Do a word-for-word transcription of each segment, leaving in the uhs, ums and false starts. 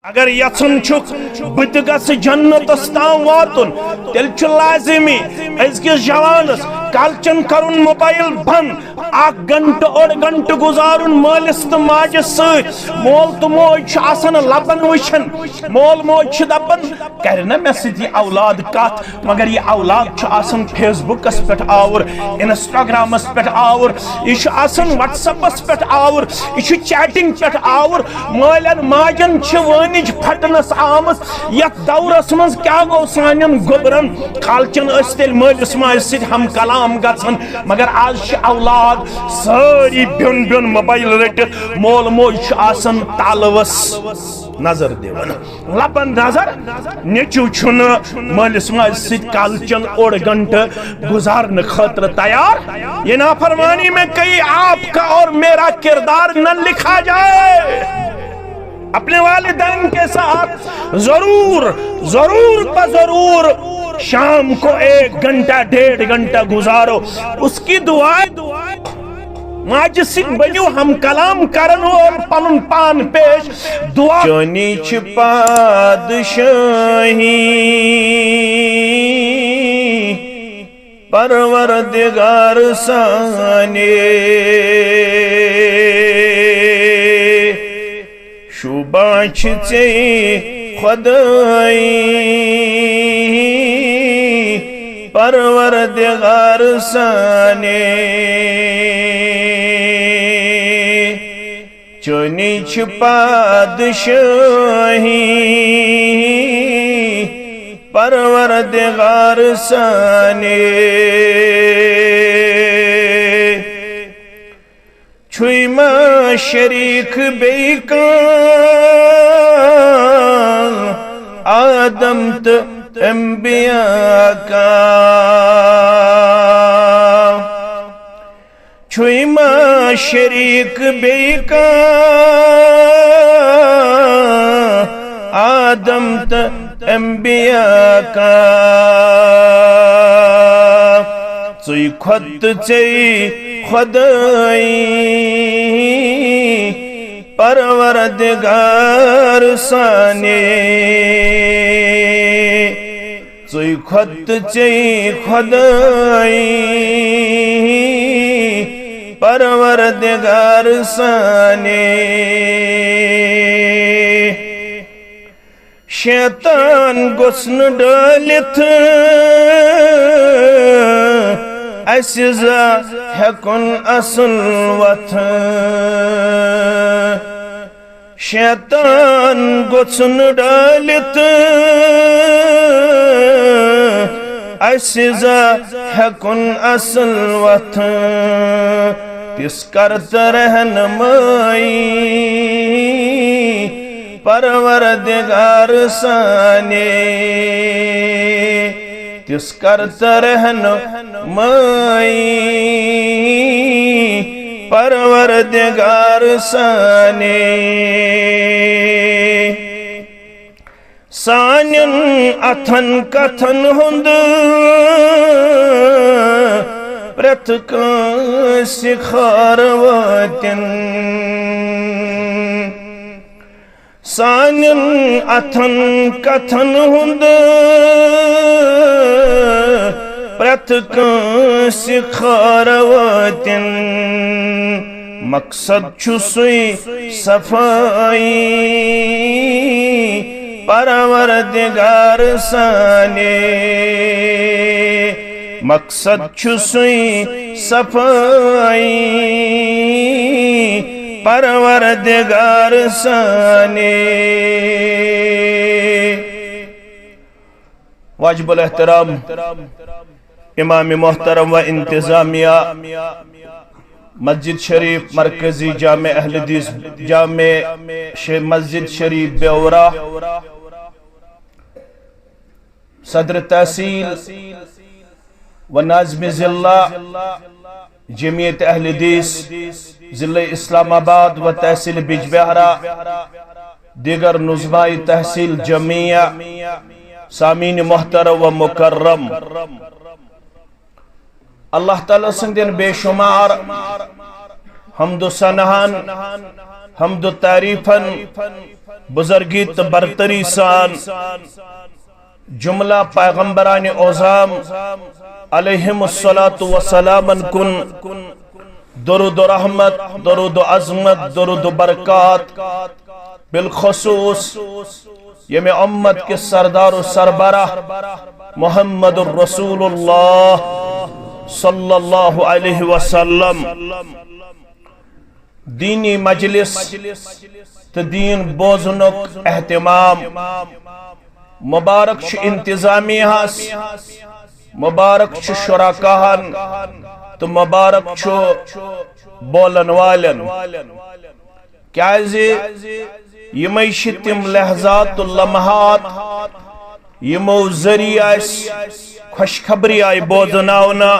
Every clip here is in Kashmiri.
اگر یژھان چھُکھ بہٕ تہِ گژھٕ جنتس تام واتُن، تیٚلہِ چھُ لازمی أزکِس جوانس کالچن کرُن موبایل بند۔ اکھ گھنٹہٕ، اوٚڑ گھنٹہٕ گُزارُن مٲلِس تہٕ ماجہِ سۭتۍ۔ مول تہٕ موج چھُ آسان لبن وٕچھان، مول موج چھِ دپان، کرِ نہ مےٚ سۭتۍ یہِ اولاد کتھ؟ مگر یہِ اولاد چھُ آسان فیس بُکس پٮ۪ٹھ آوُر، انسٹاگرامس پٮ۪ٹھ آوُر، یہِ چھُ آسان وٹس اپس پٮ۪ٹھ آوُر، یہِ چھُ چیٹنگ پٮ۪ٹھ آوُر۔ مٲلٮ۪ن ماجٮ۪ن چھِ وٲنِج پھٹنس آمٕژ۔ یتھ دورس منٛز کیٛاہ گوٚو سانٮ۪ن گوٚبرن؟ کالچن ٲسۍ تیٚلہِ مٲلِس ماجہِ سۭتۍ ہم کلام گژھان، مگر آز چھِ اولاد سٲری بیوٚن بیوٚن موبایل رٔٹِتھ، مول موج چھُ آسان تالوس نظر دِوان۔ لبن نظر، نیٚچو چھُنہٕ مٲلِس ماجہِ سۭتۍ کالچن اوٚڑ گھنٹہٕ گُزارنہٕ خٲطرٕ تیار۔ یہ نافرمانی میں کہیں آپ کا اور میرا کردار نہ لکھا جائے۔ اپنے والدین کے ساتھ ضرور، ضرور پہ ضرور شام کو ایک گھنٹہ، ڈیڑھ گھنٹہ گزارو۔ اس کی دعائیں ماجہِ سۭتۍ بٔنِو ہم کلام کرن وول، پنُن پان پیش۔ دعا چٲنی چھِ پادشٲہی، پروردگار سانے، شوٗبان چھِ ژےٚ خۄدٲیی، پروردگار سانے۔ چٲنی چھِ پادشٲہی، پروردگار سانے۔ چھُے ما شریٖک بیٚیہِ کانٛہہ آدم تہٕ انبیاء کانٛہہ؟ چھُے ما شریٖک بیٚیہِ کانٛہہ آدم تہٕ انبیاء کانٛہہ؟ ژٕے کھۄتہٕ ژےٚ خۄدٲیی، پروردگار سانے۔ ژٕے کھۄتہٕ ژےٚ خۄدٲیی، پروردگار سانے۔ شیطان گوٚژھ نہٕ ڈٲلِتھ اَسہِ زانٛہہ ہٮ۪کُن اَصٕل وَتھ۔ شیطان گوٚژھ نہٕ ڈٲلِتھ اَسہِ زانٛہہ ہٮ۪کُن اَصٕل وَتھ۔ تِژھ کر تہٕ رہنمٲیی پروردگار سانے، تِژھ کر تہٕ رہنمٲیی پروردگار سانے۔ سانٮ۪ن اَتھن کَتھن ہُنٛد پرٛٮ۪تھ کٲنٛسہِ خٲر وٲتِن۔ سانٮ۪ن اَتھن کَتھن ہُنٛد پرٛٮ۪تھ کٲنٛسہِ خٲر وٲتِن۔ مقصد چھُ سُے صفٲیی پروردگار سانے۔ مقصد چھُ سُے صفٲیی پروردگار سانے۔ واجب الاحترام امام محترم و انتظامیہ مسجد شریف مرکزی جامع اہل حدیث، جامع ش-، مسجد شریف بیورہ، صدر تحصیل و ناظم ضلع جمعیت اہل حدیث ضلع اسلام آباد و تحصیل بجبہرہ، دیگر نظمائی تحصیل جمعیہ، سامعین محترم و مکرم، اللہ تعالیٰ سٕنٛدٮ۪ن بے شمار حمد و ثناہن، حمد و تعریفن، بزرگی تہٕ برتری سان جملہ پیغمبران عظام علیہم الصلوۃ والسلامن کُن درود و رحمت، درود و عظمت، درود و برکات، بالخصوص ییٚمہِ امت کِس سردار و سربراہ محمد الرسول اللہ صلی اللہ علیہ وسلم۔ دینی مجلس تہٕ دین بوزنُک اہتمام۔ مبارک چھُ انتظامیہس، مبارک چھُ شرکاہن تہٕ مبارک چھُ بولن والٮ۪ن۔ کیازِ یِمے چھِ تِم لحظات و لمحات یِمو ذٔریعہٕ اَسہِ خۄشخبری آیہِ بوزناونہٕ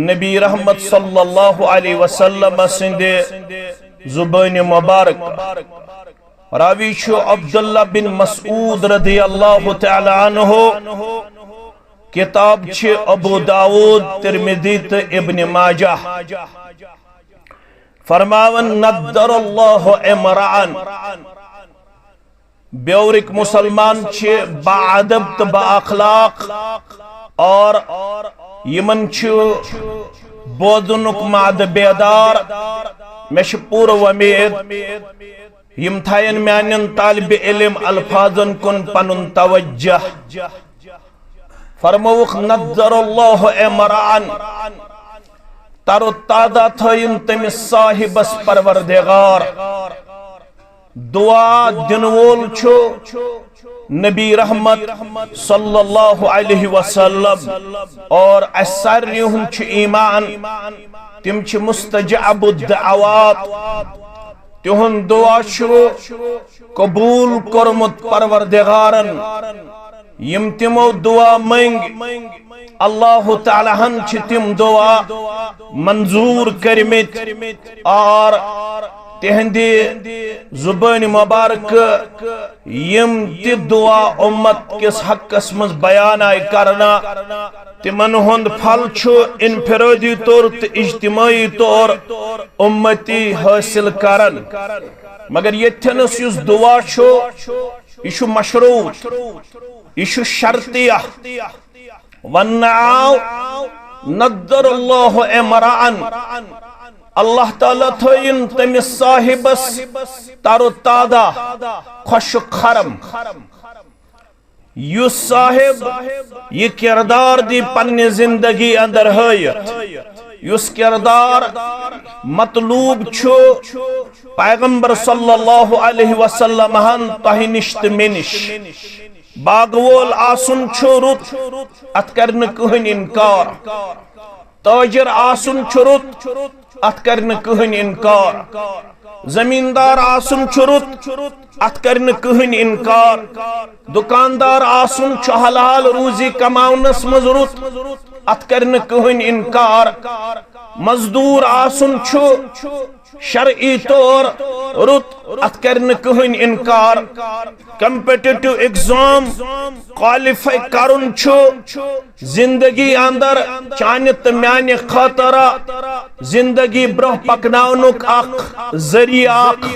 نبی رحمت صلی اللہ علیہ وسلم سٕنٛدِ زبٲنہِ مبارک۔ راوی چھُ عبداللہ بن مسعود رضی اللہ تعالی عنہ، کتاب چھِ ابو داؤد، ترمذی تہٕ ابن ماجہ۔ فرماون، نضر اللہ امرأن، بیورک مسلمان چھِ با ادب تہٕ با اخلاق، اور یِمن چھُ بوزنُک معدٕ بیدار۔ مےٚ چھِ پوٗرٕ وۄمید یِم تھاین میانٮ۪ن طالب علم الفاظن کُن پنُن توجہ۔ فرمووُکھ، نضر اللہ امرأن، تر و تازہ تھٲیِن تٔمِس صاحبس پروردگار۔ دعا دِنہٕ وول چھُ نبی رحمت صلی اللہ علیہ وسلم، اور اسہِ سارنٕے ہُنٛد چھُ ایمان، تِم چھِ مستجاب الدعوات۔ تِہُنٛد دعا چھُ قبول کوٚرمُت پروردگارن۔ یِم تِمو دعا منٛگۍ، اللہ تعالیٰ ہن چھِ تِم دعا منظور کٔرمٕتۍ، اور تِہنٛدِ زبٲنۍ مبارکہٕ یِم تہِ دعا امت کِس حقس منٛز بیان آیہِ کرنہٕ، تِمن ہُنٛد پھل چھُ انفرادی طور تہٕ اجتماعی طور امتی حٲصِل کران۔ مگر ییٚتھٮ۪نس یُس دعا چھُ، یہِ چھُ مشروط، یہِ چھُ شرطیہ۔ وننہٕ آو، نضر اللہ امرأن، اللہ تعالیٰ تھٲیِن تٔمِس صاحبس تر و تازہ، خۄشک خرم۔ یُس صاحب یہِ کردار دی پننہِ زندگی اندر ہٲیِتھ، یُس کردار مطلوب چھُ پیغمبر صلی اللہ علیہ وسلم ہن تۄہہِ نِش تہٕ مےٚ نِش۔ باغہٕ وول آسُن چھُ رُت، اتھ کرِ نہٕ کٕہٕنۍ انکار۔ تاجر آسُن چھُ رُت، اتھ کرِ نہٕ کٕہٕنۍ انکار۔ زمیٖندار آسُن چھُ رُت، اتھ کرِ نہٕ کٕہٕنۍ انکار۔ دُکاندار آسُن چھُ حلال روزی کماونس منٛز رُت، اتھ کرِ نہٕ کٕہٕنۍ انکار۔ مزدور آسُن چھُ شرعی طور رُت، اتھ کرِ نہٕ کٕہٕنۍ انکار۔ کمپیٹیٹو ایگزام کوالیفائی کرُن چھُ زندگی اندر چانہِ تہٕ میانہِ خٲطرٕ زندگی برونٛہہ پکناونُک اکھ ذریعہ اکھ،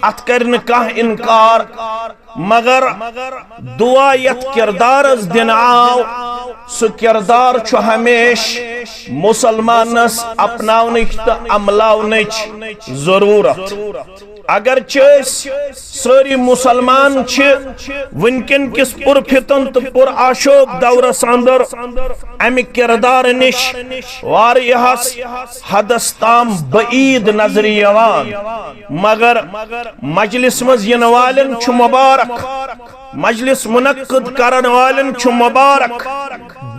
اتھ کرِ نہٕ کانٛہہ انکار۔ مگر دعا یتھ کردارس دِنہٕ آو، سُہ کردار چھُ ہمیشہِ مسلمانس اپناونٕچ تہٕ عملاونٕچ ضرورت۔ اگرچہِ أسۍ سٲری مسلمان چھِ، وٕنکٮ۪ن کِس پُرفتن تہٕ پُر آشوب دورس اندر امہِ کردار نِش واریاہس حدس تام بعید نظرِ یِوان، مگر مجلس منٛز یِنہٕ والٮ۪ن چھُ مبارک، مجلس منعقد کرن والٮ۪ن چھُ مبارک۔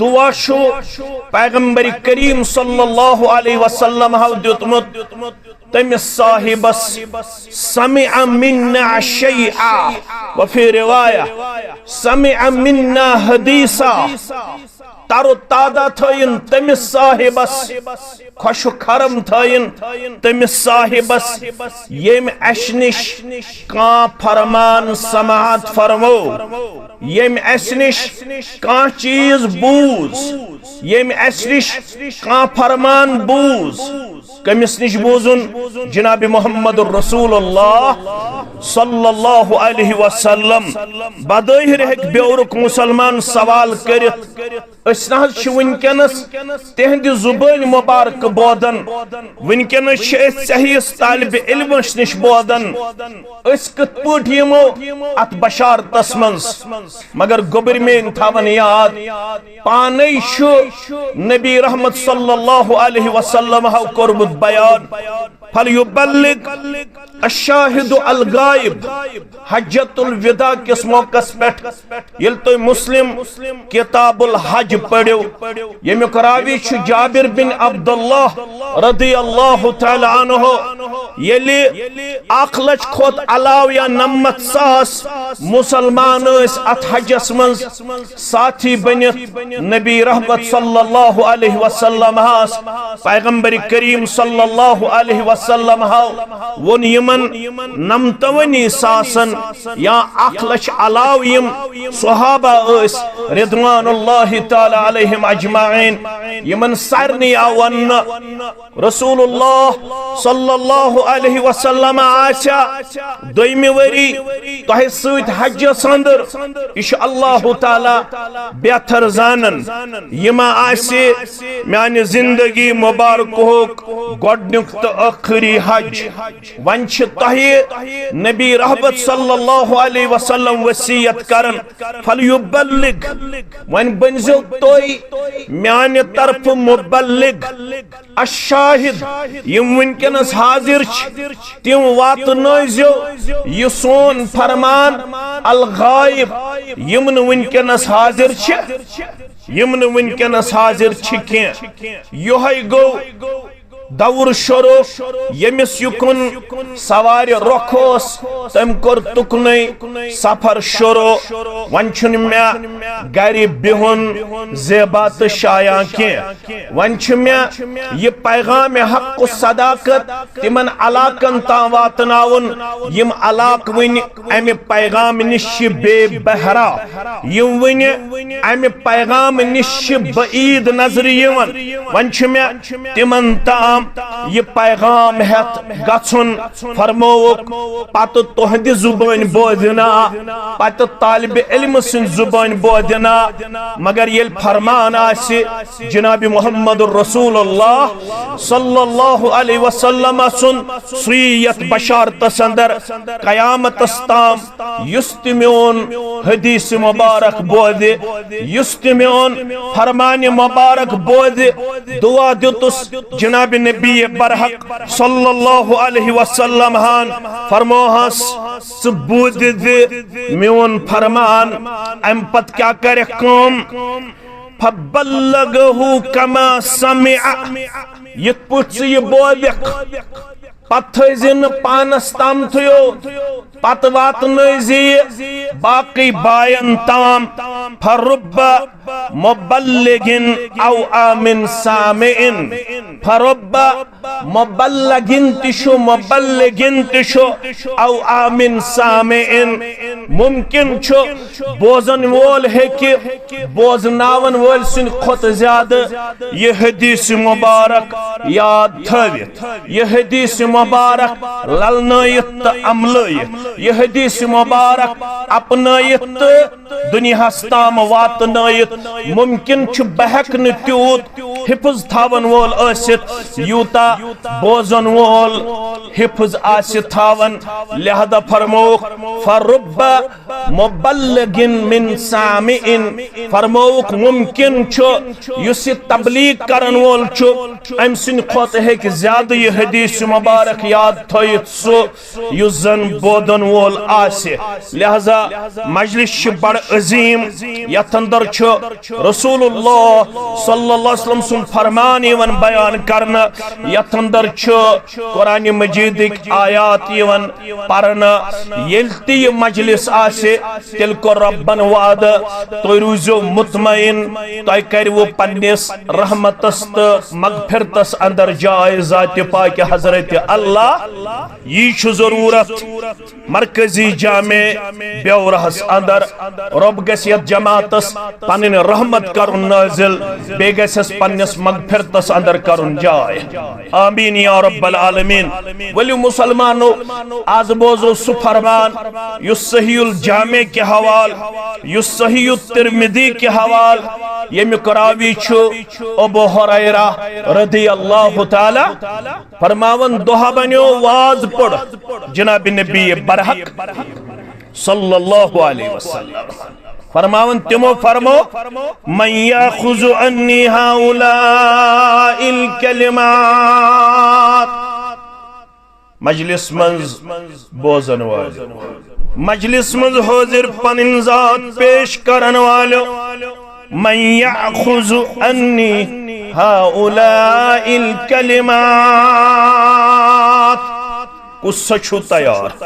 دعا چھُ پیغمبر کریم صلی اللہ علیہ وسلم ہو دیُتمُت تٔمِس صاحبس، سمع منا شیئا، وفی روایہ، سمع منا حدیثا۔ تر و تازہ تھٲیِن تٔمِس صاحبس، خۄشک خرم تھٲیِن تٔمِس صاحبس، ییٚمۍ اَسہِ نِش کانٛہہ فرمان سماعت فرمو، ییٚمۍ اَسہِ نِش کانٛہہ چیٖز بوٗز، ییٚمۍ اَسہِ نِش کانٛہہ فرمان بوٗز۔ کٔمِس نِش بوٗزُن؟ جناب محمد رسول اللہ صلی اللہ علیہ وسلم۔ بظٲہِر ہیٚکہِ بیورُک مُسلمان سوال کٔرِتھ، أسۍ نہ حظ چھِ وٕنکیٚنَس تِہنٛدِ زُبٲنۍ مُبارکہٕ بوزان، وٕنکیٚنَس چھِ أسۍ ژےٚ ہِوِس طالبِ علمَس نِش بوزان، أسۍ کِتھ پٲٹھۍ یِمو اَتھ بشارتَس منٛز؟ مگر گوٚبرۍ میٲنۍ تھاوَن یاد، پانے چھُ نبی رحمت صلی اللہ علیہ وسلم ہو کوٚرمُت بیان، فلیبلغ الشاہد الغائب۔ حجۃ الوداع کِس موقعس پٮ۪ٹھ ییٚلہِ تُہۍ مسلم کتاب الحج پٔرِو، ییٚمیُک راوی چھُ جابر بن عبداللہ رضی اللہ تعالیٰ عنہ، ییٚلہِ اکھ لچھ کھۄتہٕ علاوٕ یا نَمَتھ ساس مسلمان ٲسۍ اتھ حجس منٛز ساتھی بٔنِتھ، نبی رحمت صلی اللہ علیہ وسلم ہس، پیغمبر کریم صلی اللہ علیہ وسلم ہو ووٚن یِمن نَمتوَنی ساسن یا اکھ لچھ علاوٕ یِم صحابہ ٲسۍ رضوان اللہ تعالیٰ علیہم اجمعین، یِمن سارنٕے آو وننہٕ، رسول اللہ صلی اللہ علیہ وسلم آسیا دوٚیمہِ ؤری تۄہہِ سۭتۍ حجس اندر، یہِ چھُ اللہ تعالیٰ بہتر زانن۔ یہِ ما آسہِ میانہِ زندگی مبارکہُک گۄڈنیُک تہٕ ٲخری حج؟ وۄنۍ چھِ تۄہہِ نبی رحمت صلی اللہ علیہ وسلم وصیت کران، فلیبلغ، وۄنۍ بٔنزیو تُہۍ میانہِ طرفہٕ مبلغ، الشاہد، یِم وٕنکیٚنَس حاضر چھِ، تِم واتنٲوزیو یہِ سون فرمان، الغائب، یِم نہٕ وٕنکیٚنَس حاضر چھِ، یِم نہٕ وٕنکیٚنَس حاضر چھِ کینٛہہ۔ یِہوٚے گوٚو دور شروع، ییٚمِس یُکُن سوارِ رۄخ اوس، تٔمۍ کوٚر تُکنُے سفر شروع۔ وۄنۍ چھُنہٕ مےٚ گرِ بِہُن زیبا تہٕ شایان کینٛہہ۔ وۄنۍ چھُ مےٚ یہِ پیغام حق و صداقت تِمن علاقن تام واتناوُن، یِم علاقہٕ وٕنہِ امہِ پیغام نِش چھِ بے بہرا، یِم وٕنہِ امہِ پیغام نِش چھِ بعید نظرِ یِوان۔ وۄنۍ چھُ مےٚ تِمن تام یہِ پیغام ہٮ۪تھ گژھُن۔ فرمووُکھ، پتہٕ تُہنٛدِ زُبٲنۍ بوزِ نا، پتہٕ طالبِ علمہٕ سٕنٛدِ زُبٲنۍ بوزِ نا، مگر ییٚلہِ فرمان آسہِ جناب محمد رسول اللہ صلی اللہ علیہ وسلم سُنٛد، سُے یتھ بشارتس اندر قیامتس تام یُس تہِ میون حدیث مبارک بوزِ، یُس تہِ میون فرمان مبارک بوزِ، دعا دیُتُس جناب نبی برحق صلی اللہ علیہ وسلم ہن، فرموہس، ژٕ بوٗزِ زِ میون فرمان، امہِ پتہٕ کیٛاہ کرکھ کٲم؟ فبلغه كما سمع، یِتھ پٲٹھۍ ژٕ یہِ بوزکھ، پتہٕ تھٲوزِ نہٕ پانس تام تھٲیِو، پتہٕ واتنٲوزِ یہِ باقٕے باین تام۔ فرب مبلغ او عام سامع، فرب مبلغ تہِ چھُ، مبلغ تہِ چھُ، او عام سامع۔ ممکن چھُ بوزن وول ہیٚکہِ بوزناون وٲلۍ سٕنٛدِ کھۄتہٕ زیادٕ یہِ حدیث مبارک یاد تھٲوِتھ، یہِ حدیث مبارک للنٲیِتھ تہٕ عملٲیِتھ، یہِ حدیث مبارک اپنٲیِتھ تہٕ دُنیاہس تام واتنٲیِتھ۔ ممکن چھُ بہٕ ہیٚکہٕ نہٕ تیوٗت حفظ تھاون وول ٲسِتھ، یوٗتاہ بوزن وول حفظ آسہِ تھاون۔ لہذا فرمووُکھ، فرب مبلغ من سامع، فرمووُکھ، ممکن چھُ یُس یہِ تبلیغ کرن وول چھُ، أمۍ سٕنٛدِ کھۄتہٕ ہیٚکہِ زیادٕ یہِ حدیث مبارک یاد تھٲیِتھ سُہ یُس زن بوزن وول آسہِ۔ لہذا مجلس چھِ بڑٕ عظیم، یتھ اندر چھُ رسول اللہ صلی اللہ علیہ وسلم سُنٛد فرمان یِوان بیان کرنہٕ، یتھ اندر چھُ قرآن مجیدٕکۍ آیات یِوان پرنہٕ۔ ییٚلہِ تہِ یہِ مجلس آسہِ، تیٚلہِ کوٚر رۄبن وعدٕ، تُہۍ روٗزِو مطمئن، تۄہہِ کَرِوٕ پننِس رحمتس تہٕ مغفرتس اندر جاے ذاتِ پاکِ حضرت اللہ۔ یی چھُ ضروٗرت مرکزی جامع بیورہس اندر۔ رۄب گژھِ یتھ جماعتس پنٕنۍ رحمت کرُن نٲزِل، بیٚیہِ گژھٮ۪س پننہِ پننِس مغفرتس اندر کرُن جاے۔ آمین یا رب العالمین۔ ؤلِو مسلمانو، از بوزو سُہ فرمان یُس صحیح الجامع کہِ حوالہٕ، یُس صحیح الترمذی کہِ حوالہٕ، ییٚمیُک راوی چھُ ابو ہریرہ رضی اللہ تعالیٰ۔ فرماوان، دۄہ بنیو واز پوٚر جناب نبی برحق صلی اللہ علیہ وسلم۔ فرماوان تِمو فرمو، من یاخذ عنی ہؤلاء الکلمات۔ مجلس منٛز بوزن وٲلۍ، مجلس منٛز حٲضِر پنٕنۍ ذات پیش کرن والٮ۪و، من یاخذ عنی ہؤلاء الکلمات۔ کُس سا چھُ تیار؟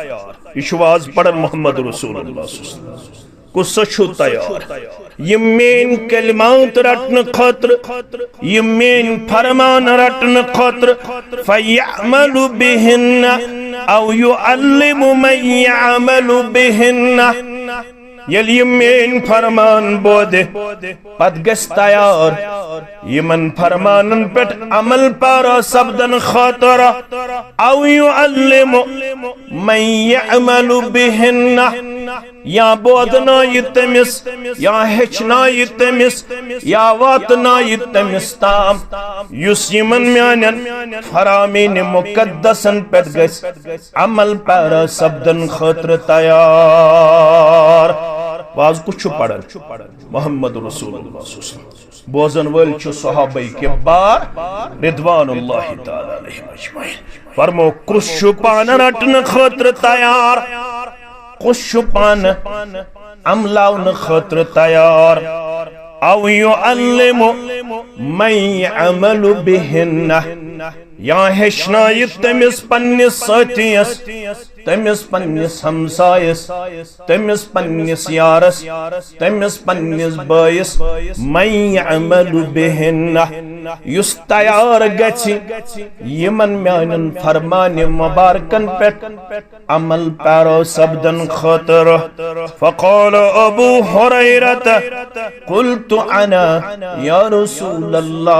یہِ چھُ واز پران محمد رسول اللہ صلی اللہ علیہ وسلم۔ کُس سا چھُ تیار یِم میٲنۍ کلمات رٹنہٕ خٲطرٕ، یِم میٲنۍ فرمان رٹنہٕ خٲطرٕ؟ فیعمل بہن او یعلم من یعمل بہن۔ ییٚلہِ یہِ میٲنۍ فرمان بوزِ، پتہٕ گژھِ تیار یِمن فرمانن پٮ۪ٹھ عمل پیرا سپدن خٲطرٕ۔ او یعلم من یعمل بہن، یا بوزنٲیہِ تٔمِس، یا ہیٚچھنٲیہِ تٔمِس، یا واتنٲیہِ تٔمِس تام، یُس یِمن میانٮ۪ن فرامین مقدسن پٮ۪ٹھ گژھِ عمل پیرا سپدن خٲطرٕ تیار۔ واز کُس چھُ پران؟ محمد رسول اللہ صلی اللہ علیہ وسلم۔ بوزن وٲلۍ چھِ صحابہ کبار رضوان اللہ تعالیٰ علیہم اجمعین۔ فرمو، کُس چھُ پانہٕ رٹنہٕ خٲطرٕ تیار؟ کُس چھُ پانہٕ عملاونہٕ خٲطرٕ تیار؟ او یعلم من یعمل بہن، یا ہیٚچھنٲیہِ تٔمِس پننِس سٲتھیَس، تٔمِس پننِس ہمسایس، تٔمِس پننِس یارس، تٔمِس پننِس بٲیِس، من یعمل بہن، یُس تیار گژھِ یِمن میانٮ۪ن فرمانہِ مبارکن پٮ۪ٹھ عمل پیرا سپدن خٲطرٕ۔ فقال ابو ہریرہ، قلت انا یا رسول اللہ۔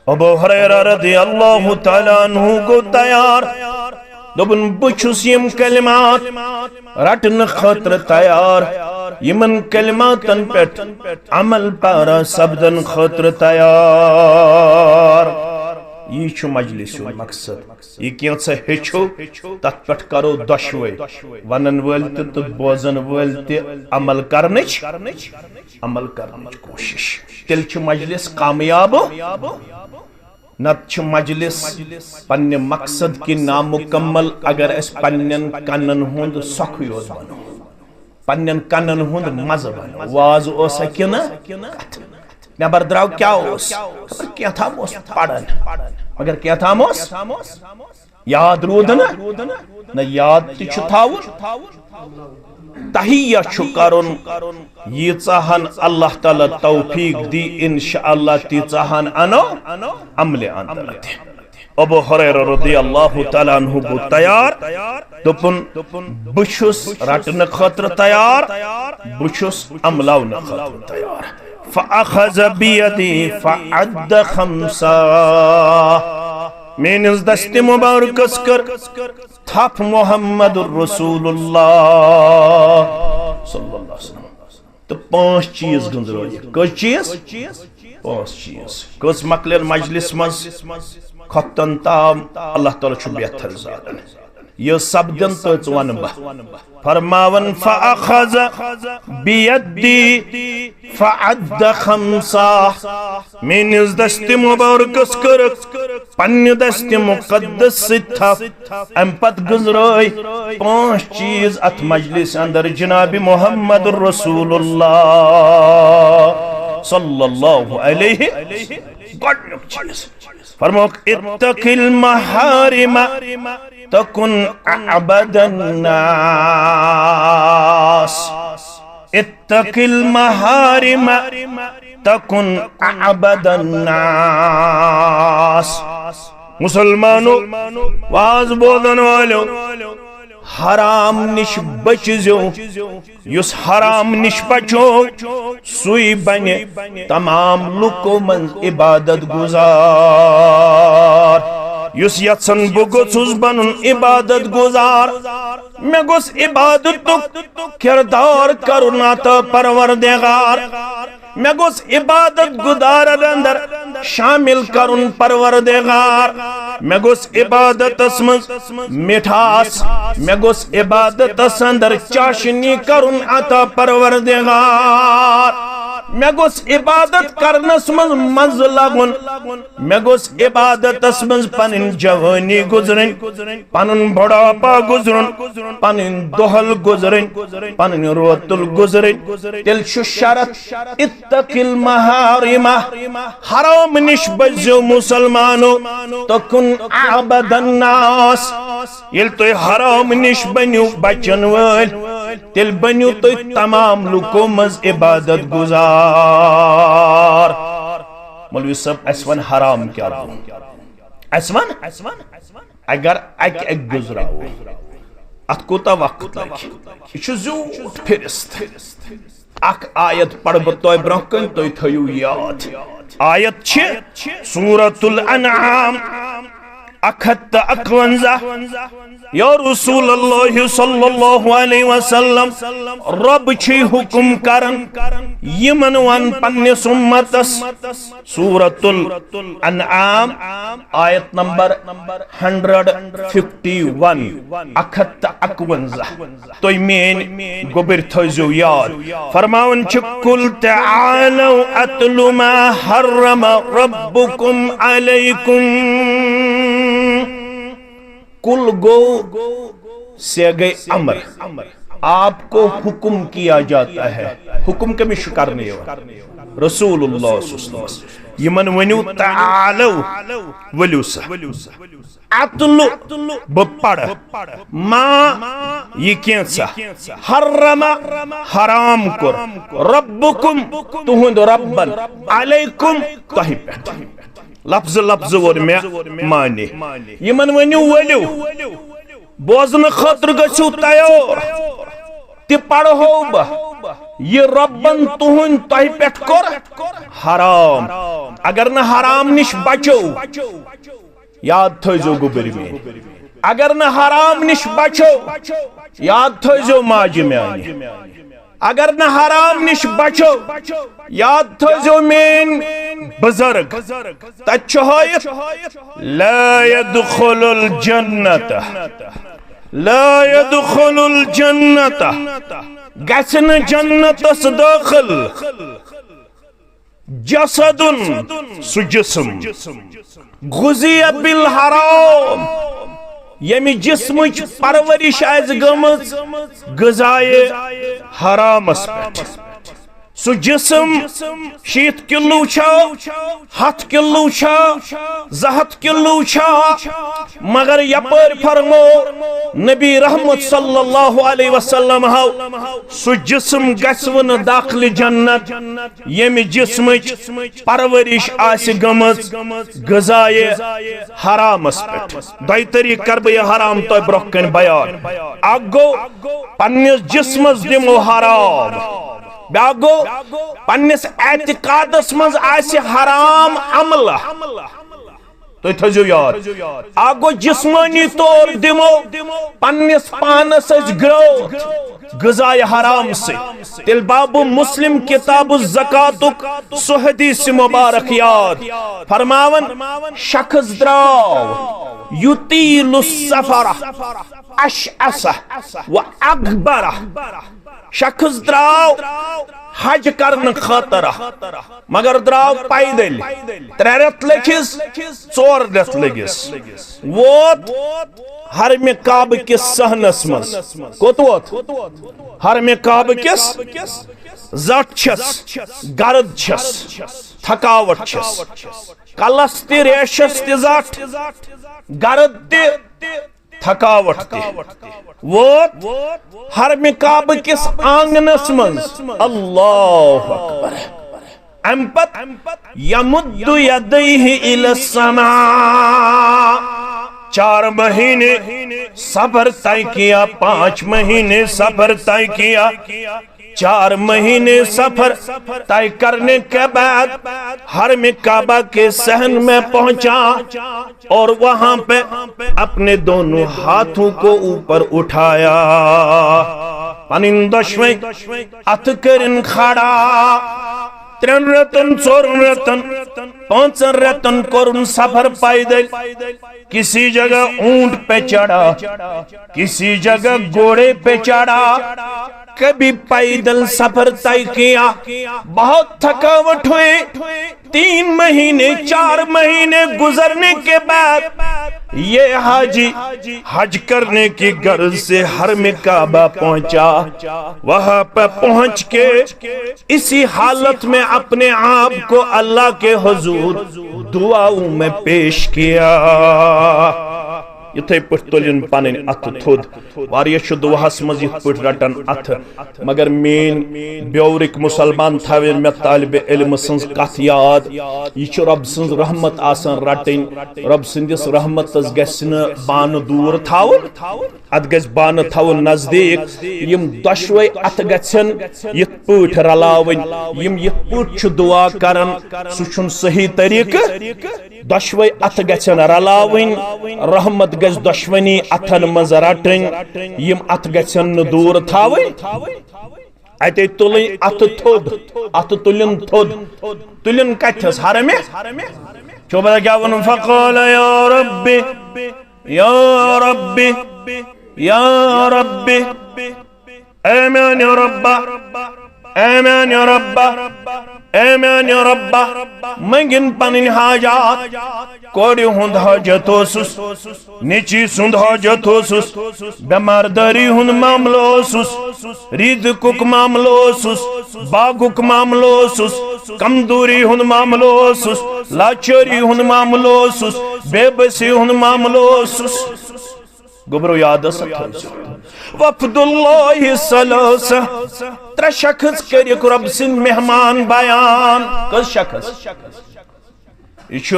ابو ہریرہ رضی اللہ تعالیٰ عنہ گوٚو تیار۔ دوٚپُن، بہٕ چھُس یِم کلمات رٹنہٕ خٲطرٕ تیار، یِمن کلماتن پٮ۪ٹھ عمل پیرا سپدن خٲطرٕ تیار۔ یی چھُ مجلس ہُنٛد مقصد۔ یہِ کینٛژھا ہیٚچھو، تتھ پٮ۪ٹھ کرو دۄشوے، ونن وٲلۍ تہِ تہٕ بوزن وٲلۍ تہِ عمل کرنٕچ، عمل کرنٕچ کوٗشش۔ تیٚلہِ چھُ مجلس کامیاب۔ نتہٕ چھُ مجلس پننہِ مقصد کہِ نامکمل، اگر أسۍ پننٮ۪ن کنن ہُنٛد سۄکھٕے یوت بنو، پننٮ۪ن کنن ہُنٛد مزٕ بنو۔ واز اوسا کِنہٕ کتھٕ؟ نٮ۪بر درٛاو کیٛاہ اوس؟ خبر کینٛہہ تام اوس پران، مگر کینٛہہ تام اوس یاد روٗد نہٕ، نہ یاد تہِ چھُ تھاوُن۔ تہیہ چھُ کرُن، ییٖژاہ ہن اللہ تعالیٰ توفیق دی، انشاءاللہ تیٖژاہ ہن انو عملہِ اندر تہِ۔ ابو ہریرہ رضی اللہ تعالیٰ عنہ گوٚو تیار، دوٚپُن، بہٕ چھُس رٹنہٕ خٲطرٕ تیار، بہٕ چھُس عملاونہٕ خٲطرٕ تیار۔ فاخذ بیدی فعد خمسا۔ میٲنِس دستِ مبارکس کٔر تھپھ محمد رسول اللہ صلی اللہ علیہ وسلم۔ تہٕ پانٛژھ چیٖز گٔنٛزرٲیِکھ۔ کٔژ چیٖز؟ پانٛژھ چیٖز۔ کٔژ مۄکلن مجلس منٛز؟ خۄفتن تام۔ اللہ تعالیٰ چھُ بہتر زانان۔ یہِ سپدن تہٕ ژٕ وَنہٕ بہٕ۔ فرماوان، فاخذ بیدی فعد خمسا۔ میٲنِس دستِ مبارکس کٔرٕکھ پننہِ دستِ مقدس سۭتۍ تھپھ۔ امہِ پتہٕ گٔنٛزرٲے پانٛژھ چیٖز اتھ مجلس اندر جناب محمد رسول اللہ صلی اللہ علیہ۔ گۄڈنیُک چیٖز فرموکھ، اتق المحارم تکن اعبد الناس۔ اتق المحارم تکن اعبد الناس۔ مسلمانو، واز بوزن والو، حرام نِش بٔچِزیو۔ یُس حرام نِش بچو، سُے بنہِ تمام لُکو منٛز عبادت گزار۔ یُس یژھان بہٕ گوٚژھُس بنُن عبادت گزار، مےٚ گوٚژھ عبادتُک کردار کرُن عطا پروردگار۔ مےٚ گوٚژھ عبادت گزارن اندر شامل کرُن پروردگار۔ مےٚ گوٚژھ عبادتس منٛز مٹھاس، مےٚ گوٚژھ عبادتس اندر چاشنی کرُن عطا پروردگار۔ مےٚ گوٚژھ عبادت کرنس منٛز مزٕ لگُن، مےٚ گوٚژھ عبادتس منٛز پنٕنۍ جوٲنی گُزرٕنۍ، پنُن بڑھاپا گُزرُن، پنٕنۍ دۄہل گُزرٕنۍ، پنٕنۍ روتل گُزرٕنۍ۔ تیٚلہِ چھُ شرط، اتق المحارم، حرام نِش بٔچزیو مسلمانو، تکن اعبد الناس۔ ییٚلہِ تُہۍ حرام نِش بٔنِو بچن وٲلۍ، تیٚلہِ بٔنِو تُہۍ تمام لُکو منٛز عبادت گزار۔ مولوی صٲب، اسہِ ون حرام کیٛاہ گوٚو؟ اسہِ ون، اگر اکہِ اکہِ گُزراوو، اتھ کوٗتاہ وقت لگہِ؟ یہِ چھُ زیوٗٹھ فہرست۔ اکھ آیت پرٕ بہٕ تۄہہِ برونٛہہ کَنہِ، تُہۍ تھٲیِو یاد۔ آیت چھِ سورۃ الانعام، اکھ ہتھ تہٕ اکونزہ۔ یا رسول اللہ صلی اللہ علیہ وسلم، رب چھُ حکم کران، یِمن ون پننِس امتس۔ سورۃ الانعام، آیت نمبر ہنڈریڈ ففٹی ون، اکھ ہتھ تہٕ اکونزہ۔ تُہۍ میٲنۍ گوٚبٕرۍ تھٲیزیو یاد۔ فرماوان چھِ، "قل تعالوا اتل ما حرم ربكم عليكم۔" کل گو سے گئے امر، آپ کو حکم کیا جاتا ہے۔ حکم کٔمِس چھُ کرنہٕ یِوان؟ رسول اللہ صلی اللہ علیہ وسلم۔ یِمن ؤنِو، تعالو، ؤلِو سا۔ اتلو، بہٕ پرٕ۔ ما، یہِ کینٛژھا۔ حرم، حرام کوٚر۔ ربکم، تُہُنٛد ربن۔ علیکم، تۄہہِ پٮ۪ٹھ۔ لفظ لفظ ووٚن مےٚ معنی۔ یِمن ؤنِو ؤلِو۔ بوزنہٕ خٲطرٕ گٔژھِو تیار۔ تہِ پرہو بہٕ۔ یہِ رۄبن تُہُنٛد تۄہہِ پٮ۪ٹھ کوٚر حرام۔ اگر نہٕ حرام نِش بچو، یاد تھٲیزیو گوٚبٕرۍ میٲنۍ۔ اگر نہٕ حرام نِش بچو، یاد تھٲیزیو ماجہِ میانہِ۔ اگر نہٕ حرام نِش بچو، یاد تھٲیزیو میٲنۍ بزرگ۔ تتہِ چھُ ہٲیِتھ، "لا يدخل الجنة، لا يدخل الجنة"، گژھِ نہٕ جنتس دٲخل۔ جسد، سُہ جسم، غذی بالحرام، ییٚمہِ جسمٕچ پرورش آسہِ گٔمٕژ غذائے حرامس پٮ۪ٹھ۔ سُہ جسم شیٖتھ کلو چھا، ہتھ کلو چھا، زٕ ہتھ کلو چھا، مگر یپٲرۍ فرمو نبی رحمت صلی اللہ علیہ وسلم ہو، سُہ جسم گژھِ نہٕ داخلِ جنت ییٚمہِ جسمٕچ پرورش آسہِ گٔمٕژ غذائے حرامس پٮ۪ٹھ۔ دۄیہِ طریقہٕ کرٕ بہٕ یہِ حرام تۄہہِ برونٛہہ کنہِ بیان۔ اکھ گوٚو، پننِس جسمس دِمو حرام۔ بیاکھ گوٚو، پننِس اعتقادس منٛز آسہِ حرام عملہ۔ تُہۍ تھٲیزیو یاد، اکھ گوٚو جسمٲنی طور دِمو پننِس پانس أسۍ گرٛوتھ غذائے حرام سۭتۍ۔ تیٚلہِ باب مسلم کتاب الزکاتُک سُہ حدیث مبارک یاد، فرماوان، شخص درٛاو یطیل السفر اشعث و اغبر، شخص درٛاو حج کرنہٕ خٲطرٕ، مگر درٛاو پیدل۔ ترٛےٚ رٮ۪تھ لٔگِس، ژور رٮ۪تھ لٔگِس، ووت حرمِ کعبہٕ کِس صحنس منٛز۔ کوٚت ووت؟ حرمِ کعبہٕ کِس۔ زٹ چھس، گرد چھس، تھکاوٹ چھس، کلس تہِ ریشس تہِ زٹ، گرد تہِ، تھکاوٹ تہِ۔ ووت حرمِ کعبہٕ کِس آنگنس منٛز۔ اللہ اکبر۔ امہِ پتہٕ یمد یدیہ الی السماء، چار مہینے سفر طے کیا، پانچ مہینے سفر طے کیا۔ چار مہینے سفر طے کرنے کے بعد حرم کعبہ کے صحن میں پہنچا اور وہاں پہ اپنے دونوں ہاتھوں کو اوپر اٹھایا۔ پنن دشویں اتھ کرن کھڑا۔ ترین رتن، ژورن رتن، پانچن رتن کرن سفر پیدل۔ کسی جگہ اونٹ پہ چڑھا، کسی جگہ گھوڑے پہ چڑھا، کبھی پیدل سفر طے کیا۔ بہت تھکاوٹ ہوئی۔ تین مہینے، چار مہینے گزرنے کے بعد یہ حاجی حج کرنے کی غرض سے حرم کعبہ پہنچا۔ وہاں پہ پہنچ کے اسی حالت میں اپنے آپ کو اللہ کے حضور دعاؤں میں پیش کیا۔ یتھے پٲٹھۍ تُلِن پنٕنۍ اتھٕ تھوٚد۔ واریاہ چھِ دُعاہس منٛز یِتھ پٲٹھۍ رٹان اتھٕ، مگر میٲنۍ بیورٕکۍ مسلمان تھاوِن مےٚ طالب علم سٕنٛز کتھ یاد۔ یہِ چھِ رۄب سٕنٛز رحمت آسان رٹٕنۍ۔ رۄب سٕنٛدِس رحمتس گژھِ نہٕ بانہٕ دوٗر تھاوُن، اتھ گژھِ بانہٕ تھاوُن نزدیٖک۔ یِم دۄشوے اتھٕ گژھن یِتھ پٲٹھۍ رلاوٕنۍ۔ یِم یِتھ پٲٹھۍ چھِ دُعا کران، سُہ چھُنہٕ صحیح طریٖقہٕ۔ دۄشوے اتھٕ گژھن رلاوٕنۍ، رحمت گژھِ دۄشوٕنی اتھن منٛز رٹٕنۍ، یِم اتھٕ گژھن نہٕ دوٗر تھاوٕنۍ۔ اتے تُلٕنۍ اتھٕ تھوٚد، اتھٕ تُلِن تھوٚد، تُلِن کتھس؟ حرمہِ۔ چھو پتہ کیا ووٚنُن؟ فقال یا رب، یا رب، یا رب۔ اے میانہِ رۄبہ، اے میانہِ رۄبہ، اے میانہِ رۄبہ، منگِن پنٕنۍ حاجات۔ کورِ ہُنٛد حاجت اوسُس، نیٚچی سُنٛد حاجت اوسُس، بٮ۪مار دٲری ہُنٛد معاملہٕ اوسُس، رِزقُک معاملہٕ اوسُس، باغُک معاملہٕ اوسُس، کمزوری ہُنٛد معاملہٕ اوسُس، لاچٲری ہُنٛد معاملہٕ اوسُس، بے بسی ہُنٛد معاملہٕ اوسُس۔ گوٚبرو یادس تھٲوزیو۔ وفد اللہ ثلاثہ، ترٛےٚ شخص کٔرِکھ رۄب سٕنٛدۍ مہمان بیان۔ کٔژ شخص؟ یہِ چھُ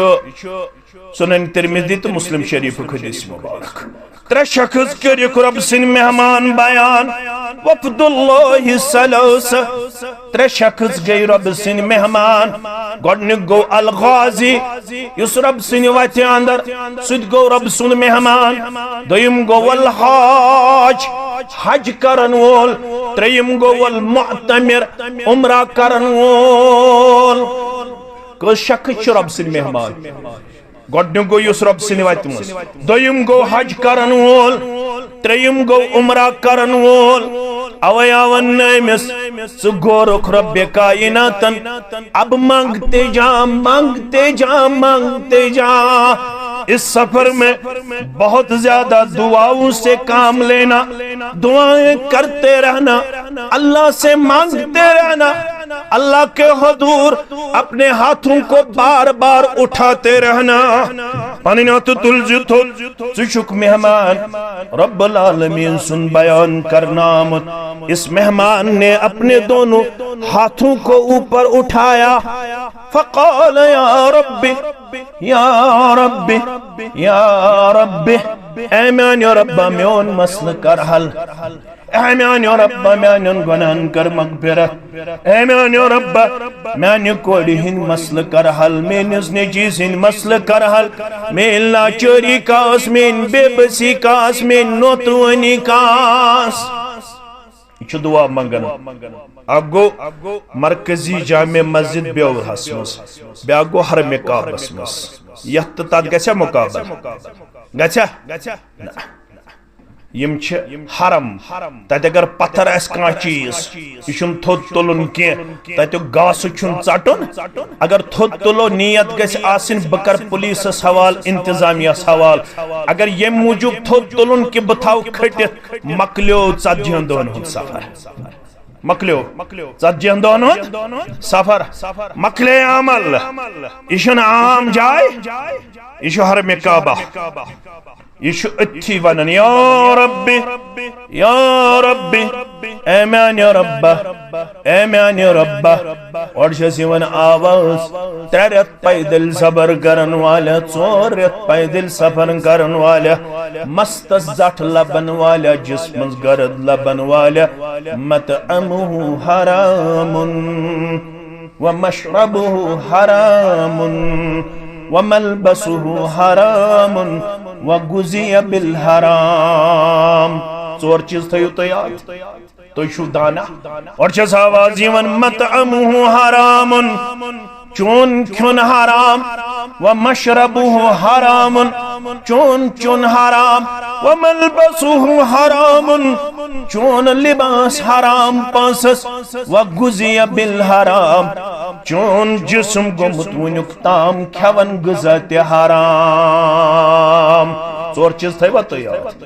سنن ترمذی تہٕ مسلم شریفُک حدیث مبارک۔ ترٛےٚ شخص کٔرِکھ رۄب سٕنٛدۍ مہمان بیان۔ وفد اللہ ثلاثہ، ترٛےٚ شخص گٔے رۄب سٕنٛدۍ مہمان۔ گۄڈٕنیُک گوٚو الغازی، یُس رۄب سٕنٛدِ وتہِ اندر، سُہ تہِ گوٚو رۄب سُنٛد مہمان۔ دوٚیِم گوٚو الحاج، حج کرن وول۔ ترٛیٚیِم گوٚو المعتمر، عمرہ کرن وول۔ کٔژ شخص چھِ رۄب سٕنٛدۍ مہمان؟ گۄڈٕنیُک گوٚو یُس رۄب سٕنٛدِ وتہِ منٛز، دوٚیِم گوٚو حج کرن وول، ترٛیٚیِم گوٚو عمرہ کرن وول۔ اوے آو وننہٕ أمِس، ژٕ گورُکھ رۄبِ کائناتن، اب مانگتے جا، مانگتے جا، مانگتے جا۔ اس سفر میں بہت زیادہ دعاؤں سے کام لینا، دعائیں کرتے رہنا، اللہ سے مانگتے رہنا، اللہ کے حضور اپنے ہاتھوں کو بار بار اٹھاتے رہنا۔ پنٕنۍ اتھٕ تُلزِ تھوٚد، ژٕ چھُکھ مہمان۔ رب العالمین سُنٛد بیان کرنہٕ آمُت۔ اس مہمان نے اپنے دونوں ہاتھوں کو اوپر اٹھایا، فقال یا رب، یا رب، یا رب، اے میانہِ رۄبہ، میون مسلہٕ کر حل۔ اے میانہِ رۄبہ، میانٮ۪ن گۄناہن کر مغفرت۔ اے میانہِ رۄبہ، میانہِ کورِ ہٕنٛدۍ مسلہٕ کر حل، میٲنِس نیٚچی سٕنٛدۍ مسلہٕ کر حل، میٲنۍ لاچٲری کاس، میٲنۍ بے بسی کاس، میٲنۍ نوتوٲنی کاس۔ یہِ چھُ دُعا منٛگان۔ اکھ گوٚو مرکزی جامع مسجد بیورہس منٛز، بیٛاکھ گوٚو حرمِ کعبس منٛز۔ یتھ تہٕ تتھ گژھِ مقابلہٕ؟ گژھِ؟ نہ۔ یِم چھِ حرم۔ تتہِ اگر پتھر آسہِ کانٛہہ چیٖز، یہِ چھُنہٕ تھوٚد تُلُن کینٛہہ، تتیُک گاسہٕ چھُنہٕ ژٹُن۔ اگر تھوٚد تُلو، نیت گژھِ آسٕنۍ، بہٕ کرٕ پولیسس حوالہٕ، انتظامیہس حوالہٕ۔ اگر ییٚمہِ موٗجوٗب تھوٚد تُلُن کہِ بہٕ تھاوٕ کھٔٹِتھ، مۄکلیو ژتجی ہن دۄہن ہُنٛد سفر۔ مۄکلیو ژتجی ہن دۄہن ہُنٛد سفر۔ مۄکلے عمل۔ یہِ چھُنہٕ عام جاے، یہِ چھُ حرمِ کعبہ۔ یہِ چھُ أتھی ونان، یا ربی، یا ربی، اے میانہِ رۄبہ، اے میانہِ رۄبہ، اورٕ چھس یِوان آواز، ترٛےٚ رٮ۪تھ پیدل سفر کرن والیا، ژور رٮ۪تھ پیدل سفر کرن والیا، مستس زٹھ لبن والیا، جسمس گرد لبن والیا، مطعمہ حرام ومشربہ حرام وملبسہ حرام وغذی بالحرام۔ ژور چیز تھٲیِو تُہۍ یاد۔ تُہۍ چھِو دانا؟ اورٕ چھس آواز یِوان، مطعمہ حرام، چون کھیون حرام، ومشربہ حرام، چون چون حرام، وملبسہ حرام، چون لباس حرام پانسس، وغذی بالحرام، چون جسم گوٚمُت وُنیُک تام کھٮ۪وان غذا تہِ حرام۔ ژور چیز تھٲیوا تُہۍ یاد؟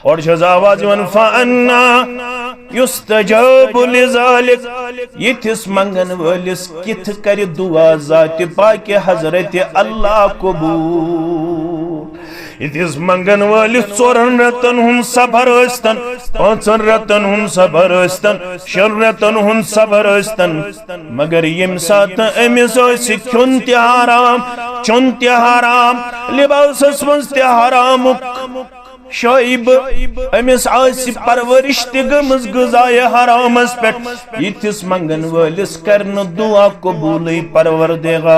اورٕ چھس آواز یِوان، فانا یستجاب لذلک، یِتھِس منگن وٲلِس کِتھ کرِ دعا ذاتِ پاکِ حضرت اللہ قبول؟ یِتھِس منگن وٲلِس ژورن رٮ۪تن ہُنٛد سفر ٲسۍتن، پانٛژن رٮ۪تن ہُنٛد سفر ٲسۍتن، شٮ۪ن رٮ۪تن ہُنٛد سفر ٲسۍتن، مگر ییٚمہِ ساتہٕ أمِس آسہِ کھیوٚن تہِ حرام، چیوٚن تہِ حرام، لباسس منٛز تہِ حرامُک شعیب، أمِس آسہِ پرورش تہِ گٔمٕژ غذایہِ حرامس پٮ۪ٹھ، یِتھِس منگن وٲلِس کرِ نہٕ دعا قبوٗلٕے پروردگار۔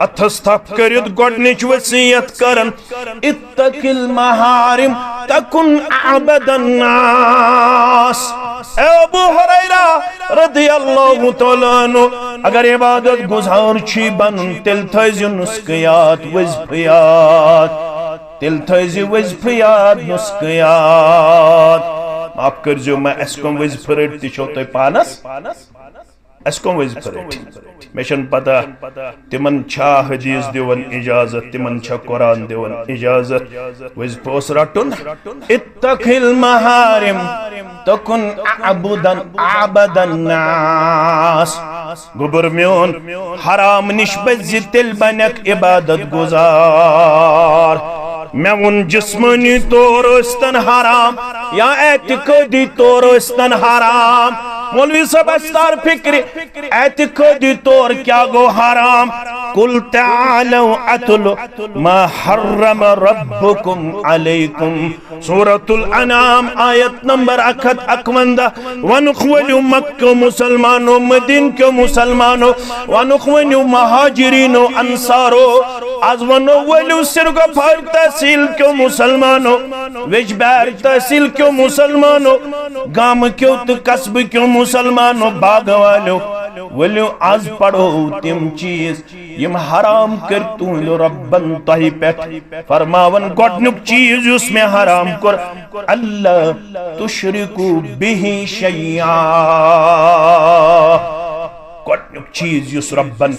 اتھس تھپھ کٔرِتھ گۄڈنِچ وصیت کرن، اتق المحارم تکن اعبد الناس۔ اے ابو ہریرہ رضی اللہ تعالیٰ عنہ، اگر عبادت گزار چھی بنُن، تیٚلہِ تھٲیزِ نُسخہٕ یاد، وظیفہٕ یاد، تیٚلہِ تھٲیزِ وظیفہٕ یاد، نُسخہٕ یاد۔ معاف کٔرزیو مےٚ، اسہِ کٕم وظیفہٕ رٔٹۍ تہِ چھو تۄہہِ پانس؟ اسہِ کٕم وظیفہٕ رٔٹۍ؟ مےٚ چھنہٕ پتہ تِمن چھا حدیث دِوان اجازت، تِمن چھا قرآن دِوان اجازت وظیفہٕ اوس رٹُن۔ اتق المحارم تکن اعبدن، اعبد الناس۔ گوٚبُر میون، حرام نِش بٔچزِ، تیٚلہِ بنکھ عبادت گزار۔ مےٚ ووٚن جسمٲنی طور ٲسۍتن حرام یا اعتقٲدی طور ٲسۍتن حرام۔ مولوی صٲب، اسہِ تار فکرِ، اعتقٲدی طور کیٛاہ گوٚو حرام؟ قل تعالوا اتل ما حرم ربکم علیکم۔ سورۃ الانعام، آیت نمبر اکھ ہتھ اکوَنزاہ۔ ونُکھ ؤلِو مکہ کیو مسلمانو، مدینہ کیو مسلمانو، ونُکھ ؤنِو مہاجرین و انصارو، از ونو ؤلِو سرگفار تحصیل کیو مسلمانو، ویجبہار تحصیل کیو مسلمانو، گامہٕ کیو تہٕ قصبہٕ کیو مسلمانو، باغہٕ والیو، ؤلِو از پرو تِم چیز یِم حرام کٔرۍ تُہنٛدِ رۄبن تۄہہِ پٮ۪ٹھ۔ فرماوان، گۄڈنیُک چیز یُس مےٚ حرام کوٚر، اللہ تشرکو بہ شیئا۔ گۄڈنیُک چیز یُس رۄبن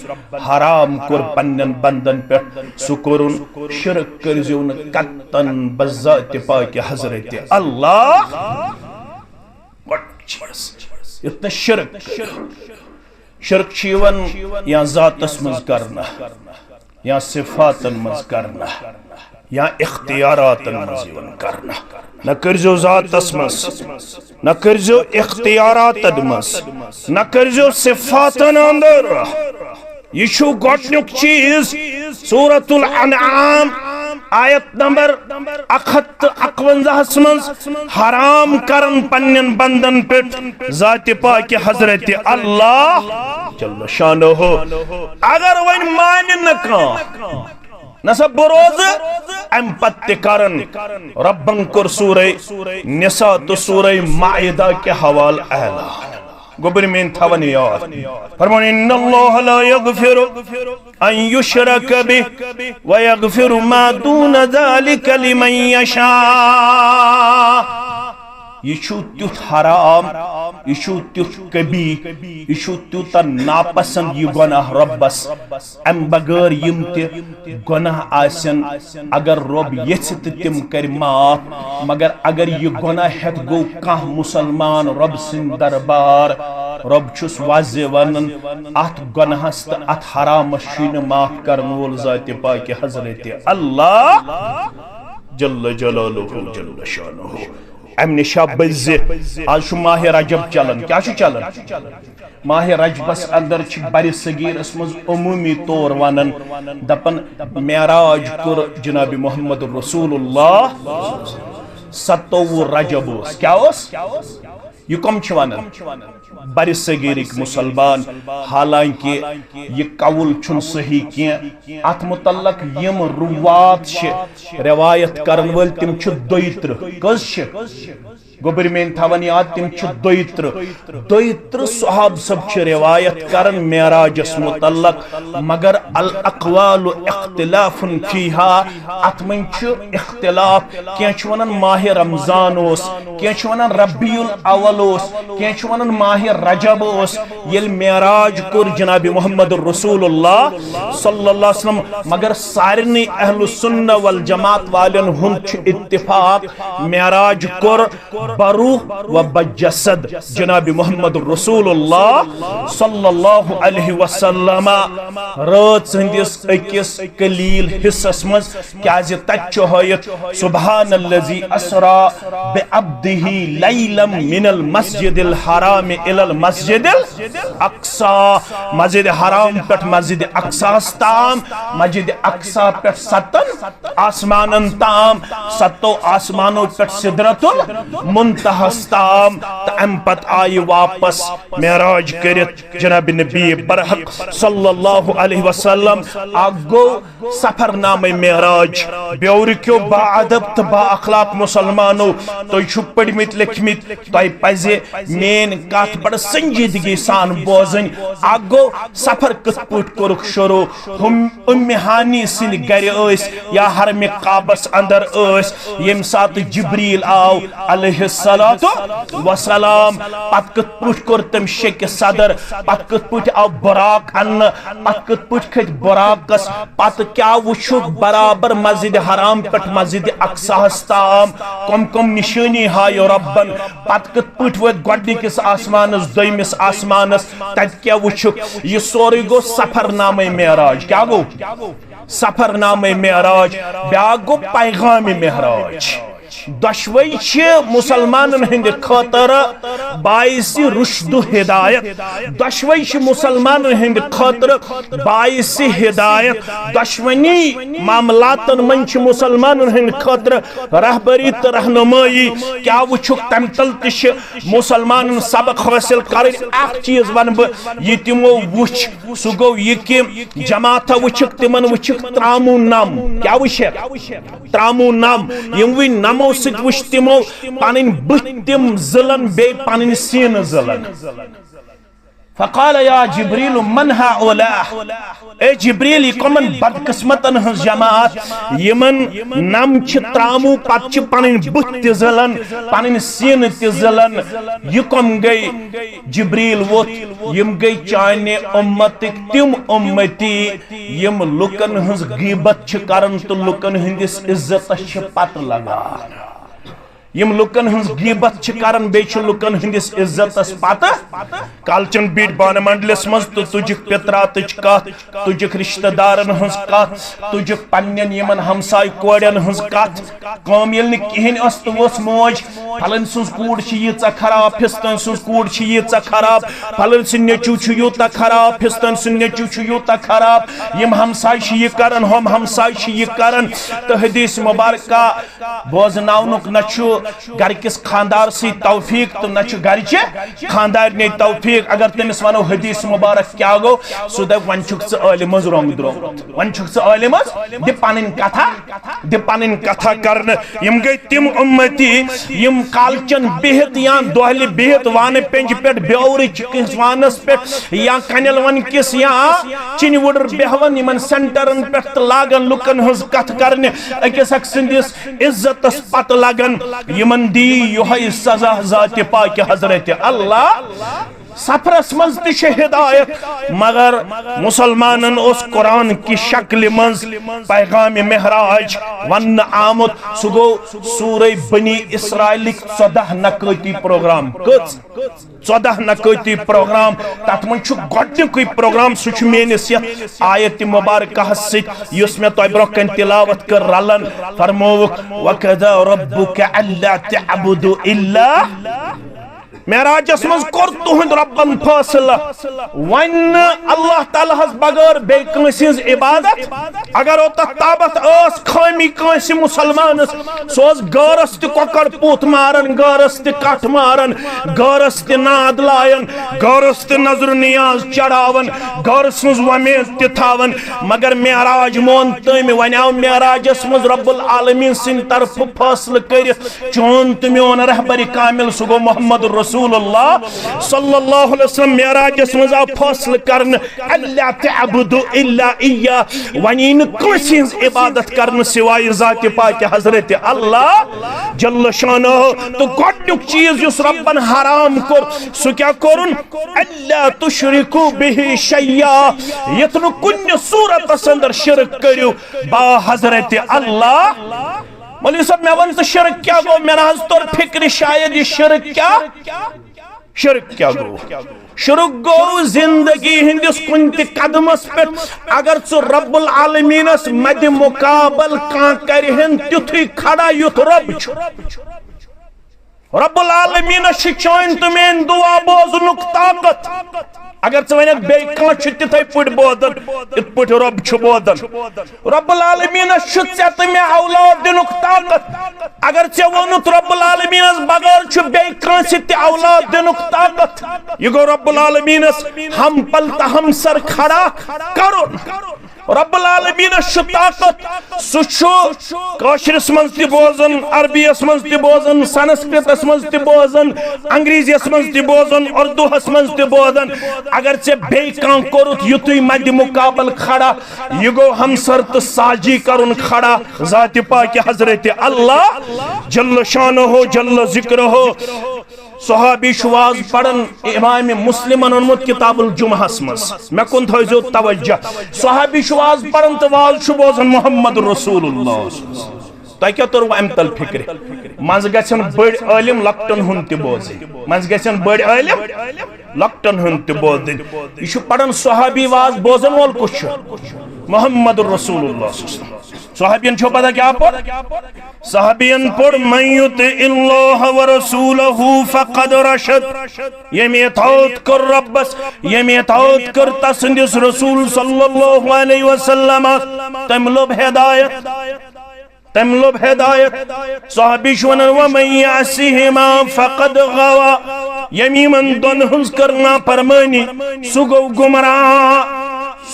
حرام کوٚر پننٮ۪ن بندن پٮ۪ٹھ، سُہ کوٚرُن شرک کٔرزیو نہٕ قطعاً بذاتِ پاکِ حضرت اللہ۔ گۄڈنیُک چیز یُتھ نہٕ شرک کٔرِو۔ شرک چھُ یِوان یا ذاتس منٛز کرنہٕ، یا صفاتن منٛز کرنہٕ، یا اختیاراتن منٛز یِوان کرنہٕ۔ نہ کٔرزیو ذاتس منٛز، نہ کٔرزیو اختیاراتن منٛز، نہ کٔرزیو صفاتن اندر۔ یہِ چھُ گۄڈنیُک چیز۔ سورۃ الانعام، آیت نمبر اکھ ہتھ تہٕ اکونزاہس منٛز حرام کرن پننٮ۪ن بندن پٮ۪ٹھ ذاتِ پاکِ حضرت اللہ جل شانہ۔ اگر وۄنۍ مانہِ نہٕ کانٛہہ، نہ سا بہٕ روزٕ امہِ پتہٕ تہِ کرن۔ رۄبن کوٚر سورہ نساء تہٕ سورہ مائدہ کہِ حوالہٕ اعلان۔ گوٚبرۍ میٲنۍ تھاوان یاد۔ فرمووُن، ان اللہ لا یغفر ان یشرک بہ ویغفر ما دون ذلک لمن یشاء۔ یہِ چھُ تیُتھ حرام، یہِ چھُ تیُتھ قبیح، یہِ چھُ تیوٗتاہ ناپسند یہِ گۄناہ رۄبس۔ امہِ بغٲر یِم تہِ گۄناہ آسن، اگر رۄب یژھِ تہٕ تِم کرِ معاف، مگر اگر یہِ گۄناہ ہٮ۪تھ گوٚو کانٛہہ مسلمان رۄب سٕنٛدِ دربار، رۄب چھُس واضح ونان، اتھ گۄناہس تہٕ اتھ حرامس چھُے نہٕ معاف کرن وول ذاتِ پاکِ حضرت اللہ جل جلالہ جل شانہ۔ امہِ نِش آ بٔزِ۔ آز چھُ ماہِ رجب چلان۔ کیٛاہ چھُ چلان؟ ماہِ رجبس اندر چھِ برِ صغیرس منٛز عموٗمی طور ونان، دپان، معراج کوٚر جناب محمد رسول اللہ ستووُہ رجب اوس۔ کیٛاہ اوس؟ یہِ کم چھِ ونان؟ برِ صغیرٕکۍ مسلمان۔ حالانکہ یہِ قول چھُنہٕ صحیح کینٛہہ۔ اتھ متعلق یِم روات چھِ، روایت کرن وٲلۍ، تِم چھِ دۄیہِ ترٕٛہ۔ کٔژ چھِ؟ گوٚبرۍ میٲنۍ تھاوان یاد، تِم چھِ دۄیہِ ترٕٛہ۔ دۄیہِ ترٕٛہ صحابہٕ صٲب چھِ روایت کران معراجس متعلق، مگر الاقوال اختلاف فیہا، اتھ منٛز چھُ اختلاف۔ کینٛہہ چھِ ونان ماہِ رمضان اوس، کینٛہہ چھِ ونان ربیع الاول اوس، کینٛہہ چھِ ونان ماہِ رجب اوس، ییٚلہِ معراج کوٚر جناب محمد رسول اللہ صلی اللہ علیہ وسلم۔ مگر سارنٕے اہل سنہ والجماعت والٮ۪ن ہُنٛد چھُ اتفاق، معراج کوٚر بروح و بجسد جناب محمد رسول اللہ صلی اللہ علیہ وسلم۔ رٲژ ہٕنٛدِس أکِس قلیل حصس منٛز، کیازِ تتہِ چھُ ہٲیِتھ، سبحان الذی اسرا بعبدہ لیلا من المسجد الحرام الی المسجد الاقصی، مسجد حرام پٮ۪ٹھ مسجد اقصاہس تام، مسجد اقصی پٮ۪ٹھ ستن آسمانن تام، ستو آسمانو پٮ۪ٹھ سدرت المنتہس تام، تہٕ امہِ پتہٕ آیہِ واپس معراج کٔرِتھ جناب نبی برحق صلی اللہ علیہ وسلم۔ اکھ گوٚو سفر نامہ معراج، بیورکیو با ادب تہٕ با اخلاق مسلمانو، تُہۍ چھِو پٔرمٕتۍ لیکھمٕتۍ، تۄہہِ پزِ میٲنۍ کتھ بڑٕ سنجیدگی سان بوزٕنۍ۔ اکھ گوٚو سفر کِتھ پٲٹھۍ کوٚرُکھ شروع؟ ہُم امہِ ہانی سٕنٛدِ گرِ ٲسۍ یا حرمِ کعبس اندر ٲسۍ، ییٚمہِ ساتہٕ جبریل آو علیہ الصلوۃ والسلام، پتہٕ کِتھ پٲٹھۍ کوٚر تٔمۍ شیٚکہِ صدر، پتہٕ کِتھ پٲٹھۍ آو براق اننہٕ، پتہٕ کِتھ پٲٹھۍ کھٔتۍ براقس، پتہٕ کیٛاہ وُچھُکھ برابر مسجد حرام پٮ۪ٹھ مسجد اقصاہس تام، کم کم نشٲنی ہایو ربن، پتہٕ کِتھ پٲٹھۍ وٲتۍ گۄڈنِکِس آسمانس، دوٚیمِس آسمانس، تتہِ کیٛاہ وُچھُکھ؟ یہِ سورُے گوٚو سفر نامہ معراج۔ کیٛاہ گوٚو؟ سفر نامہ معراج۔ بیٛاکھ گوٚو پیغام معراج۔ دۄشوے چھِ مسلمانن ہٕنٛدِ خٲطرٕ باعث رشد و ہدایت۔ دۄشوے چھِ مسلمانن ہٕنٛدِ خٲطرٕ باعث ہدایت۔ دۄشوٕنی معاملاتن منٛز چھِ مسلمانن ہٕنٛدِ خٲطرٕ رہبری تہٕ رہنمٲیی۔ کیٛاہ وٕچھُکھ، تمہِ تل تہِ چھِ مسلمانن سبق حٲصِل کرٕنۍ۔ اکھ چیٖز ونہٕ بہٕ، یہِ تِمو وٕچھ، سُہ گوٚو یہِ کہِ جماعتہ وٕچھِکھ، تِمن وٕچھِکھ تراموٗ نم۔ کیٛاہ وٕچھکھ؟ تراموٗ نم۔ یِموٕے نمو سۭتۍ وٕچھ تِمو پنٕنۍ بٕتھۍ تِم ضلعن، بیٚیہِ پنٕنۍ سیٖنہٕ ضلعن۔ فقال یا جبریل من هؤلاء؟ اے جبریل، یہِ کمن بدقسمتن ہٕنٛز جماعت، یِمن نم چھِ تراموٗ، پتہٕ چھِ پنٕنۍ بٕتھۍ تہِ ضلعن، پنٕنۍ سیٖنہٕ تہِ ضلعن۔ یہِ کم گٔے؟ جبریل ووٚتھ، یِم گٔے چانہِ اُمتٕکۍ تِم اُمتی، یِم لُکن ہٕنٛز غیبت چھِ کران تہٕ لُکن ہٕنٛدِس عزتس چھِ پتہٕ لگان۔ یِم لُکن ہٕنٛز غیبت چھِ کران، بیٚیہِ چھِ لُکن ہٕنٛدِس عزتس پتہٕ۔ کالچن بیٖٹھ بانہٕ منڈلس منٛز تہٕ تُجِکھ پِتراتٕچ کتھ، تُجِکھ رشتہٕ دارن ہٕنٛز کتھ، تُجِکھ پننٮ۪ن یِمن ہمسایہِ کورٮ۪ن ہٕنٛز کتھ۔ کٲم ییٚلہِ نہٕ کِہیٖنۍ ٲس تہٕ ؤژھ موج، فلٲنۍ سٕنٛز کوٗر چھِ ییٖژاہ خراب، فستٲنۍ سٕنٛز کوٗر چھِ ییٖژاہ خراب، فلٲنۍ سٕنٛدۍ نیٚچوٗ چھُ یوٗتاہ خراب، فستٲنۍ سٕنٛدۍ نیٚچوٗ چھُ یوٗتاہ خراب، یِم ہمسایہِ چھِ یہِ کران، ہُم ہمسایہِ چھِ یہِ کران۔ تہٕ حدیث مبارکہ بوزناونُک نہ چھُ گرِ کِس خاندار سٕے توفیق تہٕ نہ چھُ گرِ چہِ خاندارنہِ توفیق۔ اگر تٔمِس ونو حدیث مبارک کیٛاہ گوٚو، سُہ دپہِ، وۄنۍ چھُکھ ژٕ عٲلمس رۄنٛگ درٛومُت، وۄنۍ چھُکھ ژٕ عٲلمس، دِ پنٕنۍ کتھا، دِ پنٕنۍ کتھا کرنہٕ۔ یِم گٔے تِم اُمتی، یِم کالچن بِہِتھ یا دۄہلہِ بِہِتھ وانہٕ پینجہِ پٮ۪ٹھ، بیورٕچ کِس وانس پٮ۪ٹھ یا کنٮ۪ل ون کِس یا چِنہِ وُڈٕر بیہوان یِمن سینٹرن پٮ۪ٹھ تہٕ لاگان لُکن ہٕنٛز کتھ کرنہِ، أکِس اکھ سٕنٛدِس عزتس پتہٕ لگان۔ یِمن دی یِہوٚے سزا ذاتِ پاکہِ حضرت اللہ۔ سفرس منٛز تہِ چھِ ہدایت، مگر مسلمانن اوس قرآن کہِ شکلہِ منٛز پیغام معراج وننہٕ آمُت۔ سُہ گوٚو سورہ بنی اسرائیلٕکۍ ژۄداہ نکٲتی پروگرام۔ کٔژ؟ ژۄداہ نکٲتی پروگرام۔ تتھ منٛز چھُ گۄڈنیُکُے پروگرام، سُہ چھُ میٲنِس یتھ آیت مبارکہس سۭتۍ، یُس مےٚ تۄہہِ برونٛہہ کنہِ تلاوت کٔر، رلن۔ فرمووُکھ، "وقضى ربك ألا تعبدوا إلا"۔ معراجس منٛز کوٚر تُہُنٛد ربن فٲصلہٕ، وۄنۍ نہٕ اللہ تعالیٰ ہس بغٲر بیٚیہِ کٲنٛسہِ ہٕنٛز عبادت۔ اگر اوتتھ تامتھ ٲس خٲمی کٲنٛسہِ مسلمانس، سُہ اوس غٲرس تہِ کۄکر پوٗت ماران، غٲرس تہِ کٹھ ماران، غٲرس تہِ ناد لایان، غٲرس تہِ نظر نیاز چڑھاوان، غٲر سٕنٛز وۄمید تہِ تھاوان۔ مگر معراج مون تٔمۍ، وۄنۍ آو معراجس منٛز رب العالمین سٕنٛدِ طرفہٕ فٲصلہٕ کٔرِتھ، چون تہٕ میون رہبر کامل، سُہ گوٚو محمد رسول اللہ صلی اللہ علیہ وسلم۔ معراجس منٛز آو فٲصلہٕ کرنہٕ، "ألا تعبدوا إلا إياه"، وۄنۍ یی نہٕ کٲنٛسہِ ہٕنٛز عبادت کرنہٕ سوائے ذات پاک حضرت اللہ جل شانہ۔ تہٕ گۄڈنیُک چیٖز یُس ربن حرام کوٚر، سُہ کیٛاہ کوٚرُن؟ "ألا تشركوا به شيئا"، یتھ نہٕ کُنہِ صورتس اندر شرک کٔرِو با حضرت اللہ۔ مولوی صٲب، مےٚ وَن ژٕ، شرک کیٛاہ گوٚو؟ مےٚ نہ حظ توٚر فکرِ، شاید یہِ شرک کیٛاہ، شرک کیٛاہ گوٚو؟ شرک گوٚو زندگی ہٕنٛدِس کُنہِ تہِ قدمس پٮ۪ٹھ اگر ژٕ رب العالمینس مدِ مقابل کانٛہہ کرِہن تیُتھُے کھڑا یُتھ رب چھُ۔ رب العالمینس چھِ چٲنۍ تہٕ میٲنۍ دعا بوزنُک طاقت۔ اگر ژٕ ونکھ بیٚیہِ کانٛہہ چھُ تِتھے پٲٹھۍ بوزان، یِتھ پٲٹھۍ رب چھُ بوزان، رب العالمینس چھُ ژےٚ تہٕ مےٚ اولاد دِنُک طاقت۔ اگر ژےٚ ووٚنُتھ رب العالمینس بغٲر چھُ بیٚیہِ کٲنٛسہِ تہِ اولاد دِنُک طاقت، یہِ گوٚو رب العالمینس ہم پل تہٕ ہمسر کھڑا کرُن۔ رب العالمینس چھُ طاقت، سُہ چھُ کٲشرِس منٛز تہِ بوزان، عربیس منٛز تہِ بوزان، سنسکرتس منٛز تہِ بوزان، انگریزیس منٛز تہِ بوزان، اردوہس منٛز تہِ بوزان۔ اگر ژےٚ بیٚیہِ کانٛہہ کوٚرُتھ یُتُے مدِ مقابل کھڑا، یہِ گوٚو ہمسر تہٕ ساجی کرُن کھڑا ذاتِ پاکِ حضرت اللہ جل شانہ جل ذکرہ۔ صحابی چھُ واز پران، امام مسلمن اوٚنمُت کتاب الجمعہس منٛز، مےٚ کُن تھٲیزیو توجہ۔ صحابی چھُ واز پران تہٕ واز چھُ بوزان محمد رسول اللہ۔ تۄہہِ کیٛاہ توٚروٕ امہِ تل فکرِ؟ منٛزٕ گژھن بٔڑۍ عٲلم لۄکٹن ہُنٛد تہِ بوزٕنۍ، منٛزٕ گژھن بٔڑۍ عٲلم لۄکٹن ہُنٛد تہِ بوزٕنۍ۔ یہِ چھُ پران صحابی واز، بوزن وول کُس چھُ؟ محمد رسول اللہ صلی اللہ علیہ وسلم۔ صحابین چھو پتہ کیٛاہ پوٚر؟ صحابین پوٚر، "من يطع الله ورسوله فقد رشد"۔ ییٚمۍ اطاعت کٔر ربس، ییٚمۍ اطاعت کٔر تسٕنٛدِس رسول صلی اللہ علیہ وسلمس، تٔمۍ لوٚب ہدایت، تٔمۍ لوٚب ہدایت۔ صحابی چھُ ونان، "ومن يعصهما فقد غوى"۔ ییٚمۍ یِمن دۄن ہٕنٛز کٔر نافرمٲنی، سُہ گوٚو گمراہ،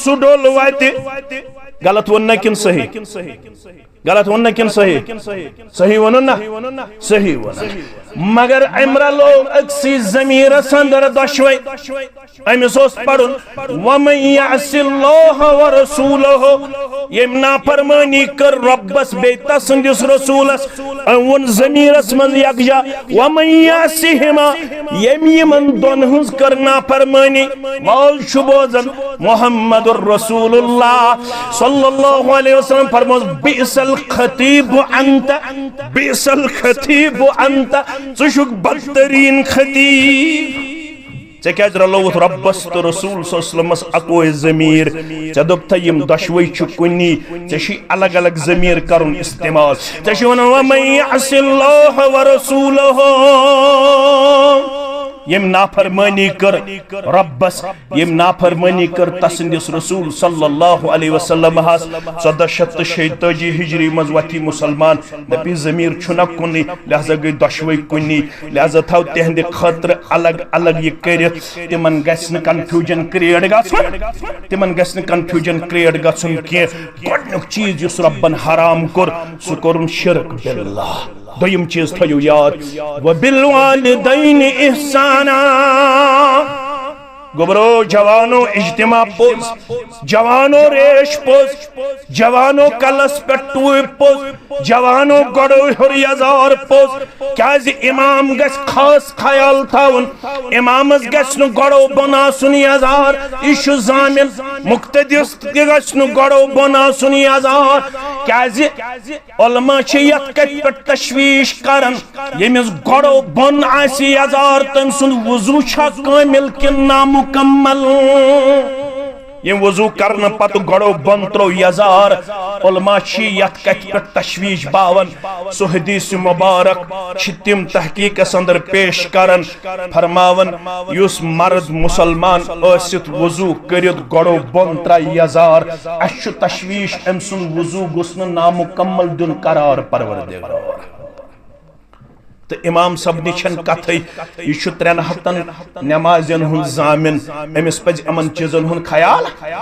سُہ ڈوٚل وتہِ۔ غلط ووٚن نہ کِنہٕ صحیح؟ غلط ووٚن نہ کِنہٕ صحیح؟ صحیح ووٚنُن نہ؟ صحیح ووٚنُن۔ مگر امہِ رلوو أکسٕے ضمیرس اندر دۄشوے۔ أمِس اوس پرُن، "ومن يعص الله ورسوله"۔ ییٚمۍ نافرمٲنی کٔر رۄبس بیٚیہِ تسٕنٛدِس رسولس، أمۍ ووٚن ضمیرس منٛز یکجا، "ومن يعصهما"۔ ییٚمۍ یِمن دۄن ہٕنٛز کٔر نافرمٲنی، واز چھُ بوزان، محمد رسول اللہ صلی اللہ علیہ وسلم فرموس، "بئس الخطیب انت، بئس الخطیب انت"، ژٕ چھُکھ بدترین خطیب۔ ژےٚ کیٛازِ رلووُتھ رۄبس تہٕ رسول صلی اللہ علیہ وسلمس اکوے ضمیر؟ ژےٚ دوٚپتھا یِم دۄشوے چھِ کُنی، ژےٚ چھُے الگ الگ ضمیر کرُن استعمال۔ ژےٚ چھُے ونان، "ومن يعص الله ورسوله"۔ ییٚمۍ نافرمٲنی کٔر رۄبس، ییٚمۍ نافرمٲنی کٔر تسٕنٛدِس رسول صلی اللہ علیہ وسلم ہس، ژۄدہ شیٚتھ تہٕ شیٚیہِ تٲجی ہجری منٛز وۄتھی مسلمان، دپی ضمیر چھُنہ کُنُے، لہذا گٔے دۄشوے کُنی۔ لہذا تھاو تہنٛدِ خٲطرٕ الگ الگ یہِ کٔرِتھ، تِمن گژھِ نہٕ confusion create گژھُن، تِمن گژھِ نہٕ confusion create گژھُن کینٛہہ۔ گۄڈنیُک چیٖز یُس رۄبن حرام کوٚر، سُہ کوٚرُن شرک باللہ۔ دوٚیِم چیٖز تھٲیِو یاد، "وبالوالدین احسانا"۔ گوٚبرو جوانو، اجتماع پوٚز، جوانو ریش پوٚز، جوانو کلس پٮ۪ٹھ ٹوٗپۍ پوٚز، جوانو گۄڈو ہیوٚر یزار پوٚز۔ کیازِ امام گژھِ خاص خیال تھاوُن، امامس گژھِ نہٕ گۄڈو بۄن آسُن یزار، یہِ چھُ ضامن۔ مقتدیس تہِ گژھِ نہٕ گۄڈو بۄن آسُن یزار، کیازِ علماء چھِ یتھ کتھِ پٮ۪ٹھ تشویش کران، ییٚمِس گۄڈو بۄن آسہِ یزار، تٔمۍ سُنٛد وضو چھا کٲمل کِنہٕ نامکمل؟ ییٚمۍ وضو کرنہٕ پتہٕ گۄڈو بۄن ترٛوو یزار، علماء چھِ یتھ کتھِ پٮ۪ٹھ تشویش باوان۔ سُہ حدیث مبارک چھِ تِم تحقیقس اندر پیش کران، فرماوان، یُس مرد مسلمان ٲسِتھ وضو کٔرِتھ گۄڈو بۄن ترٛایہِ یزار، اسہِ چھُ تشویش، أمۍ سُنٛد وضو گوٚژھ نہٕ نامکمل دیُن قرار پروردگار۔ تہٕ امام صٲبنہِ چھَنہٕ کتھٕے، یہِ چھُ ترٛٮ۪ن ہتن نمازٮ۪ن ہُنٛد ضامن، أمِس پزِ یِمن چیٖزن ہُنٛد خیال،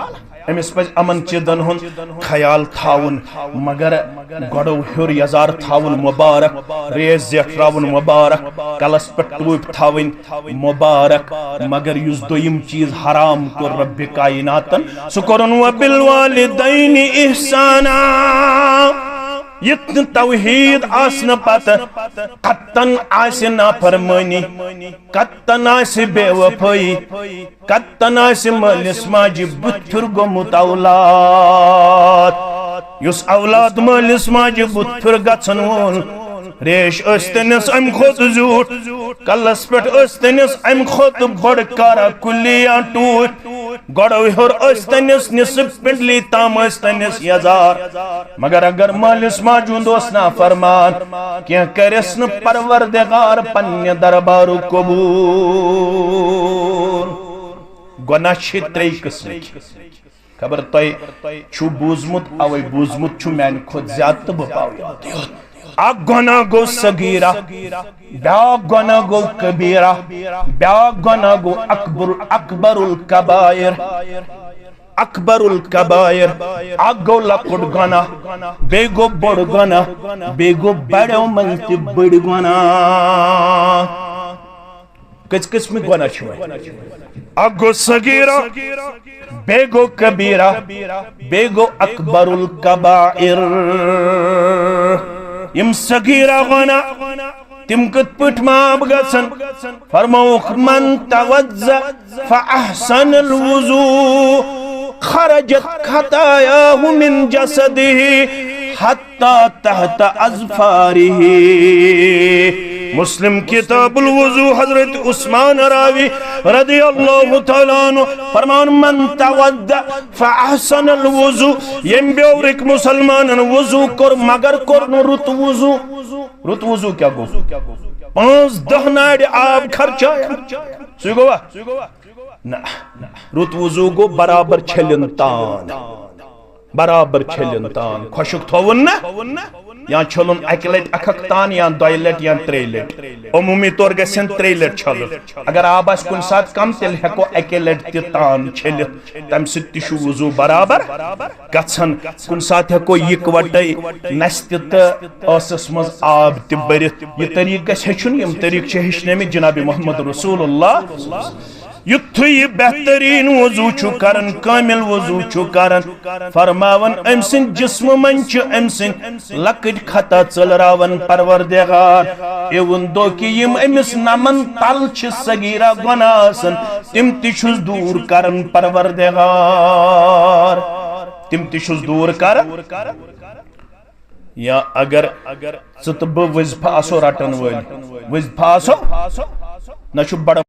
أمِس پزِ یِمن چیٖزن ہُنٛد خیال تھاوُن۔ مگر گۄڈو ہیوٚر یزار تھاوُن مبارک، ریش زیٹھراوُن مبارک، کلس پٮ۪ٹھ ٹوٗپۍ تھاوٕنۍ مبارک، مگر یُس دوٚیِم چیٖز حرام کوٚر رب کائناتن، سُہ کوٚرُن وبالوالدین احسانا۔ یتھ نہٕ توحید آسنہٕ پتہٕ کتن آسہِ نافرمٲنی، کتن آسہِ بے وفٲیی، کتن آسہِ مٲلِس ماجہِ بُتھ پھیُر گوٚمُت اولاد۔ یُس اولاد مٲلِس ماجہِ بُتھ پھیُر گژھن وول، ریش ٲسۍ تٔمِس امہِ کھۄتہٕ زیوٗٹھ، کلس پٮ۪ٹھ ٲسۍ تٔمِس امہِ کھۄتہٕ بٔڑ کارا کُلی یا ٹوٗپۍ، گۄڈو ہیوٚر ٲسۍ تٔمِس نصف پنڈلی تام ٲسۍ تٔمِس یزار۔ مگر اگر مٲلِس ماجہِ ہُنٛد اوس نافرمان، کینٛہہ کرٮ۪س نہٕ پروردگار پننہِ دربارُک قبول۔ گۄناہ چھِ ترٛیٚیہِ قٕسمٕکۍ۔ خبر تۄہہِ چھُو بوٗزمُت، اوے بوٗزمُت چھُ میانہِ کھۄتہٕ زیادٕ، تہٕ بہٕ پاوٕ یاد۔ اکھ گۄناہ گوٚو صغیرہ، بیاکھ گۄناہ گوٚو کبیرہ، بیاکھ گۄناہ گوٚو اکبر، اکبر الکبائر۔ اکبر الکبائر، اکھ گوٚو لۄکُٹ گۄناہ، بیٚیہِ گوٚو بوٚڑ گۄناہ، بیٚیہِ گوٚو بڑیو منٛز تہِ بٔڑۍ گۄناہ۔ کٔژ قٕسمٕکۍ گۄناہ چھِ وۄنۍ؟ اکھ گوٚو صغیرہ، بیٚیہِ گوٚو کبیرہ، بیٚیہِ گوٚو اکبر الکبائر۔ یِم صغیرہ گۄناہ، تِم کِتھ پٲٹھۍ معاف گژھن؟ فرمووُکھ، من توضأ فأحسن الوضوء خرجت خطاياه من جسده حتى تحت أظفاره۔ مسلم کتاب الوضو، حضرت عثمان راوی رضی اللہ تعالیٰ عنہ فرمان، من توضأ فأحسن الوضوء، ییٚمۍ بیورٕکۍ مسلمانن وضو کوٚر مگر کوٚر نہٕ رُت وضو۔ رُت وضو کیٛاہ گوٚو؟ پانٛژھ دَہ نارِ آب خرچایا، سُے گوٚوا؟ نہ، رُت وضو گوٚو برابر چھٔلِن تان، برابر چھٔلِن تان، خۄشُک تھووُن نہ، یا چھوٚلُن اَکہِ لَٹہِ اکھ اکھ تان، یا دۄیہِ لَٹہِ، یا ترٛیٚیہِ لَٹہِ۔ عموٗمی طور گژھن ترٛیٚیہِ لَٹہِ چھلُن۔ اگر آب آسہِ کُنہِ ساتہٕ کم، تیٚلہِ ہٮ۪کو اَکے لَٹہِ تہِ تان چھٔلِتھ، تَمہِ سۭتۍ تہِ چھُ وضو برابر گژھان۔ کُنہِ ساتہٕ ہٮ۪کو یِکوَٹَے نَستہِ تہٕ ٲسَس منٛز آب تہِ بٔرِتھ۔ یہِ طریٖقہٕ گژھِ ہیٚچھُن، یِم طریٖقہٕ چھِ ہیٚچھنٲمٕتۍ جناب محمد رسول اللہ۔ یُتھُے یہِ بہتریٖن وضو چھُ کران، کٲمِل وضو چھُ کران، فرماوان، أمۍ سٕنٛدِ جسمہٕ منٛز چھِ أمۍ سٕنٛدۍ لۄکٕٹۍ خطا ژٔلراوان پروردگار۔ Even though کہِ یِم أمِس نمن تل چھِ صغیرہ گۄناہ آسان، تِم تہِ چھُس دوٗر کران پروردگار، تِم تہِ چھُس دوٗر کران۔ یا اگر ژٕ تہٕ بہٕ وظیفہٕ آسو رٹن وٲلۍ، وظیفہٕ آسو، نہ چھُ بڑٕ